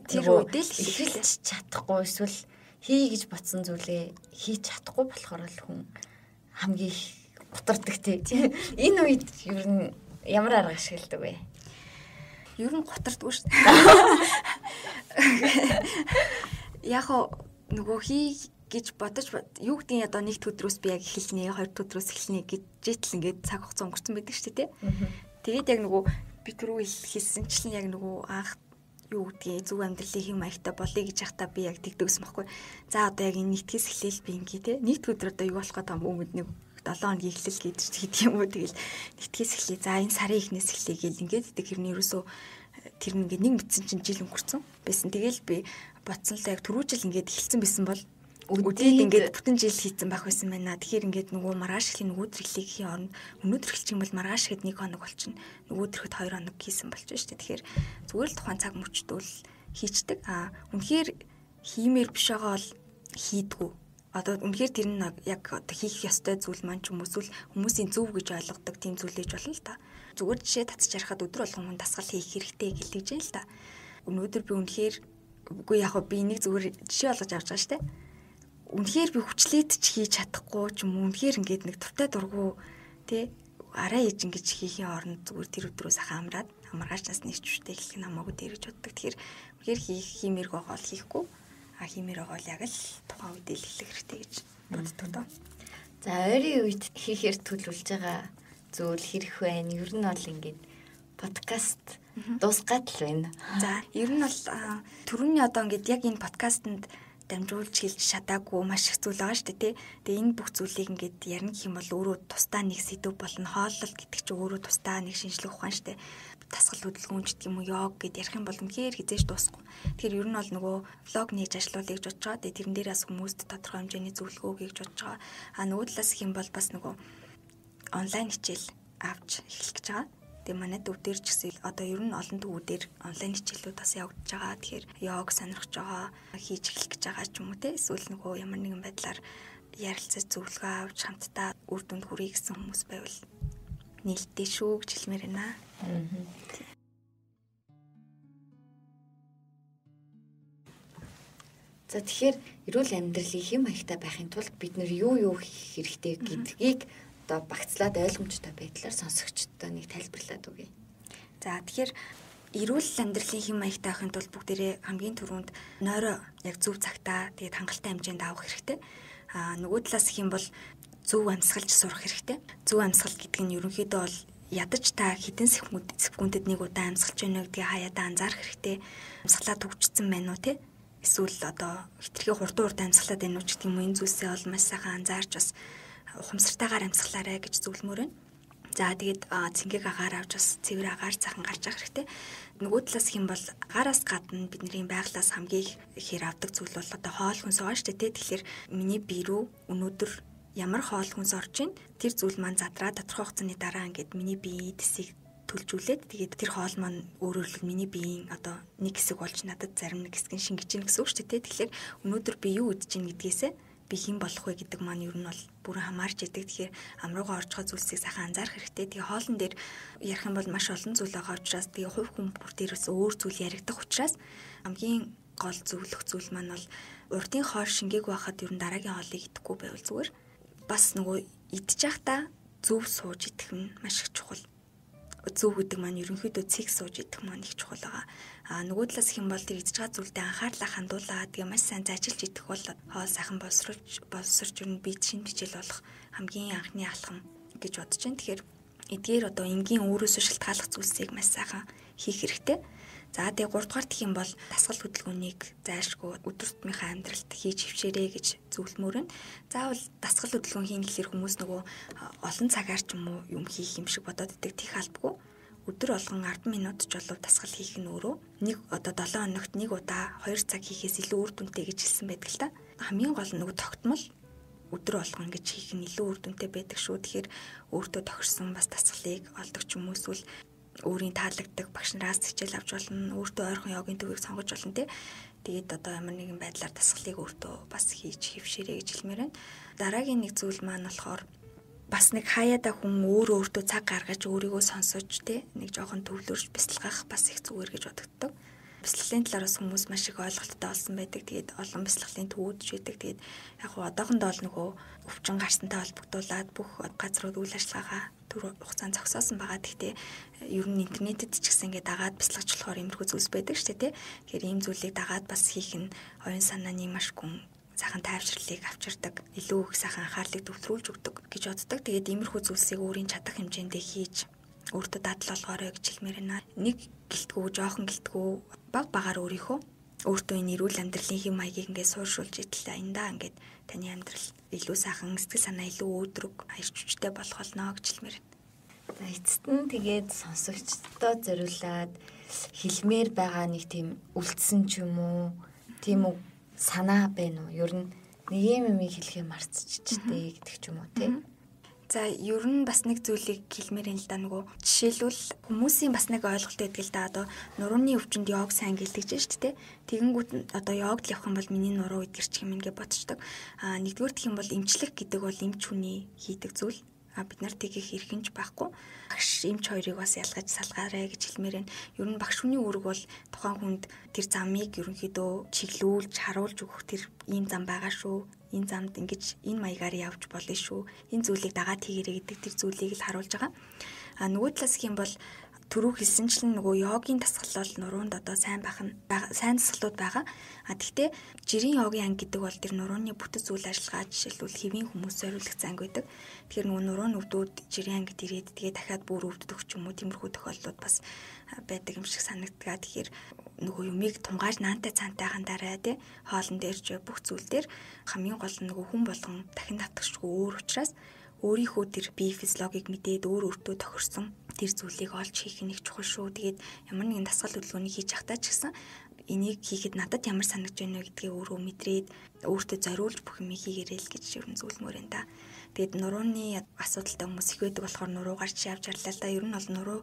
тэр үедээ л эхэлж чадахгүй эсвэл хий гэж бодсон зүйлээ хийж чадахгүй болохоор л хүн хамгийн их гутардаг тий. Энэ үед ер нь ямар арга ашигладаг вэ? Ер нь гутардаггүй шүү дээ. Яг нөгөө хий гэж бодож юу гэдгийг одоо нэгд өдрөөс би яг эхэлнэ, хоёр дахь өдрөөс эхэлнэ гэж житл ингээд цаг хугацаа өнгөрцөн байдаг шүү дээ. Тэгээд яг нөгөө би түрүү хэлсэнчлэн яг нөгөө анх юу гэдгийг зөв амьдралын хэм маягтай болъё гэж яхаа би яг тэгдэг гэсэн байхгүй. За одоо яг энэ нэгдгээс эхлээл би ингээ те. Нэгд өдөр одоо юу болох гэдэг юм өмнөд нэг 7 хоногийн эхлэл гэж гэдэг юм уу. Тэгэл нэгдгээс эхлэе. За энэ сарын эхнээс эхлэе гэл ингээд гэдэг хэрний ерөөсөө тэр нь ингээд нэг мэдсэн чинь жил өнгөрцөн байсан. Тэгэл би бодсон л яг түрүү жил ингээд эхэлсэн байсан бол үдээд ингээд бүтэн жил хийцэн байх байсан байна. Тэгэхээр ингээд нөгөө маргааш эхлэх нөгөөдөр эхлэх гэхийн оронд өнөөдөр эхэлчих юм бол маргааш ихэд 1 хоног болчихно. Нөгөөдөр ихэд 2 хоног хийсэн болчихно шүү дээ. Тэгэхээр зүгээр л тухайн цаг мөчдөл хийчдэг. А үнэхээр хиймээр биш байгаа бол хийдгүү. Одоо үнэхээр тэр нь яг одоо хийх ёстой зүйл маань ч юм уу эсвэл хүмүүсийн зөв гэж ойлгодог тийм зүйл ээж болно л та. Зүгээр жишээ татчих ярихад өдөр болгон хүн дасгал хийх хэрэгтэй гэлж юм л та. Өнөөдөр би үнэхээр үгүй яг би энийг зүгээр жишээ болгож авч байгаа шүү дээ. Үнэхээр би хүчлээд ч хийж чадахгүй ч юм уу үнэхээр ингээд нэг туртай дургу тий арай ээж ингэж хийхийн оронд зүгээр тэр өдрөө сайхан амраад амаргаачнаас нэг ч үстэй эхлэх нь хамаагүй дээр гэж боддог. Тэгэхээр үнэхээр хиймээр байгаа бол хийхгүй, а хиймээр байгаа бол яг л тухайн үед л эхлэх хэрэгтэй гэж боддог доо. За ойрын үед хийхээр төлөвлөж байгаа зүйл хэрэг байна? Ер нь бол ингээд подкаст дуусгаад л байна. За ер нь бол түрүүний одоо ингээд яг энэ подкастэнд дамжуулж хэлж чадаагүй маш их зүйл байгаа шүү дээ тий. Тэгээ энэ бүх зүйлийг ингээд ярина гэх юм бол өөрөө тусдаа нэг сэдв болно. Хооллолт гэдэг чинь өөрөө тусдаа нэг шинжлэх ухаан шүү дээ. Тасгал хөдөлгөөн ч гэдэг юм уу, йог гэд ярих юм бол үнэхээр хизээж дуусахгүй. Тэгэхээр ер нь бол нөгөө влог нээж ажиллуулъя гэж бодож байгаа. Тэгээ тэрэн дээр бас хүмүүст тодорхой хэмжээний зөвлөгөө өгье гэж бодож байгаа. А нөгөө талаас гэх юм бол бас нөгөө онлайн хичээл авч эхлэх гэж байгаа. Тэгээ манай төв дээр ч гэсэн одоо ер нь олон төвүүдээр онлайн хичээлүүд бас явагдаж байгаа. Тэгэхээр йог сонирхож байгаа, хийж эхлэх гэж байгаа ч юм уу те. Эсвэл нөгөө ямар нэгэн байдлаар ярилцаж зөвлөгөө авч хамтдаа үр дүнд хүрье гэсэн хүмүүс байвал нээлттэй шүү гэж хэлмээр байна. За тэгэхээр эрүүл амьдралын хэм маягтай байхын тулд бид нэр юу хийх хэрэгтэй гэдгийг одоо багцлаад ойлгомжтой байдлаар сонсогчдод нэг тайлбарлаад өгье. За тэгэхээр эрүүл амьдралын хэм маягтай байхын тулд бүгдээрээ хамгийн түрүүнд нойроо яг зөв цагтаа тэгээд хангалттай хэмжээнд авах хэрэгтэй. Аа нөгөө талаас гэх юм бол зөв амьсгалж сурах хэрэгтэй. Зөв амьсгал гэдэг нь ерөнхийдөө бол ядаж та хэдэн секундэд нэг удаа амьсгалж байна гэдгийг хаяадаа анзаарах хэрэгтэй. Амьсгалаа төгжсөн байна уу те? Эсвэл одоо хитрхи хурдан амьсгалаад байна уу ч гэдэг юм уу, энэ зүйлсээ бол маш сайхан анзаарч бас ухамсартайгаар амьсгалаарай гэж зөвлөмөр байна. За тэгээд цэнгийг агаар авч бас цэвэр агаар цахан гарч явах хэрэгтэй. Нөгөө талаас хэм бол агаараас гадна бидний байглаас хамгийн ихээр авдаг зүйл бол одоо хоол хүнс байгаа шүү дээ. Тэгэхээр миний бие рүү өнөөдөр ямар хоол хүнс орж ийн тэр зүйл маань задраа тодорхой хугацааны дараа ингээд миний биеийн эдсийг төлжүүлээд тэгээд тэр хоол маань өөрөөр хэлбэл миний биеийн одоо нэг хэсэг болж надад зарим нэг хэсэг нь шингэж ийн гэсэн үг шүү дээ. Тэгэхээр өнөөдөр би юу идэж ийн гэдгээсээ би хэн болох вэ гэдэг маань ер нь бол бүрэн хамаарч идэг. Тэгэхээр ам руугаа орж байгаа зүйлсийг сайхан анзаарах хэрэгтэй. Тэгээ хоолн дээр ярих юм бол маш олон зүйл байгаа учраас тэгээ хувь хүн бүр дээрээс өөр зүйл яригдах учраас хамгийн гол зөвлөх зүйл маань бол урдын хоол шингээг байхад ер нь дараагийн хоолыг идэхгүй байвал зүгээр. Бас нөгөө идэж байхдаа зөв сууж идэх нь маш их чухал. Зөв гэдэг маань ерөнхийдөө цэг сууж идэх маань их чухал байгаа. А нөгөө талаас хэм бол тэр идэж байгаа зүйлдээ анхаарлаа хандуулаад тэгээ маш сайн зажилж идэх бол хоол сайхан боловсруулж ер нь бие шинэ хичээл болох хамгийн анхны алхам гэж бодож байна. Тэгэхээр Эдгээр одоо энгийн өөрөөсөө шалтгааллах зүйлсийг маш сайхан хийх хэрэгтэй. За тэгээ 3 дугаар гэх юм бол дасгал хөдөлгөөнийг зайлшгүй өдөр тутмынхаа амьдралд хийж хөвшөөрэй гэж зөвлөмөр нь. Заавал дасгал хөдөлгөөн хийн гэхлээр хүмүүс нөгөө олон цагаар ч юм уу юм хийх юм шиг бодоод идэг. Тех албагүй. Өдөр болгон 10 минут ч болов дасгал хийх нь өөрөө нэг одоо 7 хоногт нэг удаа 2 цаг хийхээс илүү үр дүнтэй гэж хэлсэн байдаг л та. Хамгийн гол нь нөгөө тогтмол өдөр болгон гэж хийх нь илүү үр дүнтэй байдаг шүү. Тэгэхээр өөртөө тохирсон бас дасгалыг олдог ч юм уу эсвэл өөрийн таалагддаг багш нараас хичээл авч болно, өөртөө ойрхон йогийн төвийг сонгож болно те. Тэгээд одоо ямар нэгэн байдлаар дасгалыг өөртөө бас хийж хэвшээрэй гэж хэлмээр байна. Дараагийн нэг зүйл маань болохоор бас нэг хаяада хүн өөр өөртөө цаг гаргаж өөрийгөө сонсож те нэг жоохон төвлөрч бясалгах бас их зүгээр гэж бодогддог. Бясалгалын талаараас хүмүүс маш их ойлголттой болсон байдаг. Тэгээд олон бясалгалын төвүүд ч байдаг. Тэгээд яг хуу одоохондоо л нөгөө өвчин гарсантай холбогдуулаад бүх газрууд үйл ажиллагаагаа түр хугацаанд зогсоосон байгаа. Гэхдээ ер нь интернетэд ч гэсэн ингээд дагаад бясалгаж болохоор иймэрхүү зүйлс байдаг шүү дээ, тэ. Тэгэхээр ийм зүйлийг дагаад бас хийх нь оюун санааны маш гүн сайхан тайвширлыг авчирдаг, илүү их сайхан анхаарлыг төвлөрүүлж өгдөг гэж боддог. Тэгээд иймэрхүү зүйлсийг өөрийн чадах хэмжээндээ хийж өөртөө дадал болгоорой гэж хэлмээр байна. Нэг гэлтгүү, жоохон гэлтгүү, баг багаар өөртөө энэ эрүүл амьдралын хэм маягийг ингээд сууршуулж итэл эндаа ингээд таны амьдрал илүү сайхан, сэтгэл санаа илүү өөдрөг, аяр хүчтэй болох болно гэж хэлмээр байна. За эцэст нь тэгээд сонсогчдод зориулаад хэлмээр байгаа нэг тийм үлдсэн ч юм уу, тийм үг санаа байна уу? Ер нь нэг юм юм хэлхээ марцчихжээ гэдэг ч юм уу тий. За ер нь бас нэг зүйлийг хэлмээр юм л да нөгөө жишээлбэл хүмүүсийн бас нэг ойлголт байдаг л да одоо нурууны өвчнөд йог сайн гэлдэж шүү дээ. Тэгэнгүүт одоо йогд л явах юм бол миний нуруу эдгэрчих юм ингээ бодчихдог. А нэгдүгээр гэх юм бол эмчлэх гэдэг бол эмч хүний хийдэг зүйл. А бид нар тэгэх эрхэнч байхгүй. Багш эмч хоёрыг бас ялгаж салгаарай гэж хэлмээр байна. Ер нь багш хүний үүрэг бол тухайн хүнд тэр замыг ерөнхийдөө чиглүүлж, харуулж өгөх тэр ийм зам байгаа шүү. Энэ замд ингэж энэ маягаар явж болно шүү. Энэ зүйлийг дагаад хийгэрэй гэдэг тэр зүйлийг л харуулж байгаа. А нөгөө талаас гэх юм бол түрүү хэлсэнчлэн нөгөө йогийн дасгал бол нуруунд одоо сайн байх нь сайн дасгалууд байгаа. А тэгтээ жирийн йогийн анги гэдэг бол тэр нурууны бүтэц үйл ажиллагаа жишээлбэл хэвийн хүмүүс зориулагдсан анги байдаг. Тэгэхээр нөгөө нурууны өвдүүд жирийн ангид ирээд тэгээ дахиад бүр өвддөг ч юм уу тиймэрхүү тохиолдлууд бас байдаг юм шиг санагддаг. Тэгэхээр нөгөө юмыг тунгааж наантай цаантай хандараа тий хоолн дээр ч бүх зүйл дээр хамгийн гол нь нөгөө хүн болгон дахин давтагчгүй өөр учраас өөрийнхөө тэр бие физиологийг мэдээд өөр өөртөө тохирсон тэр зүйлийг олж хийх нь их чухал шүү. Тэгээд ямар нэгэн дасгал хөдөлгөөнийг хийж явахдаа ч гэсэн энийг хийхэд надад ямар санагдж байна вэ гэдгээ өөрөө мэдрээд өөртөө зориулж бүх юмыг хийгээрэй л гэж ер нь зөвлөмөр байна да. Тэгээд нурууны асуудалтай хүмүүс их байдаг болохоор нуруугаар ч явж харлаа л да. Ер нь бол нуруу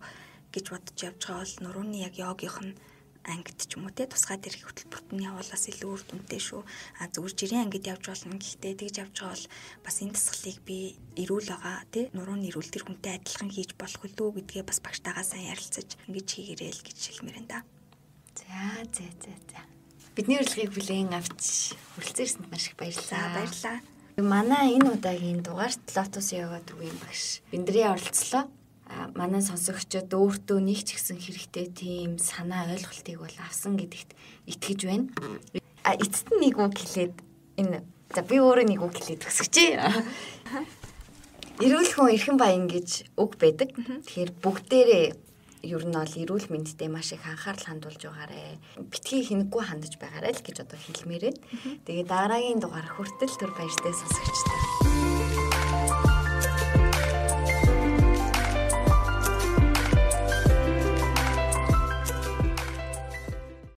гэж бодож явж байгаа бол нурууны яг йогийнх нь ангид ч юм уу те тусгай дэрх хөтөлбөрт нь явуулаас илүү үр дүнтэй шүү. А зүгээр жирийн ангид явж болно. Гэхдээ тэгж явж байгаа бол бас энэ дасгалыг би эрүүл байгаа те нурууны эрүүл тэр хүнтэй адилхан хийж болох үү гэдгээ бас багштайгаа сайн ярилцаж ингэж хийгээрэй л гэж хэлмээр байна да. За за за за. Бидний урилгыг хүлээн авч хүрэлцэн ирсэнд маш их баярлалаа. Баярлалаа. Манай энэ удаагийн дугаарт Lotus Yoga төвийн багш Биндрийн оролцлоо. Манай сонсогчдод өөртөө нэг ч гэсэн хэрэгтэй тийм санаа ойлголтыг бол авсан гэдэгт итгэж байна. А эцэст нь нэг үг хэлээд энэ за би өөрөө нэг үг хэлээд төгсгөчээ. Эрүүл хүн эрхэм баян гэж үг байдаг. Тэгэхээр бүгдээрээ ер нь бол эрүүл мэндтэй маш их анхаарал хандуулж байгаарэ. Битгий хинэггүй хандаж байгаарэ л гэж одоо хэлмээрээ. Тэгээд дараагийн дугаар хүртэл түр баяртай сонсогчдоо.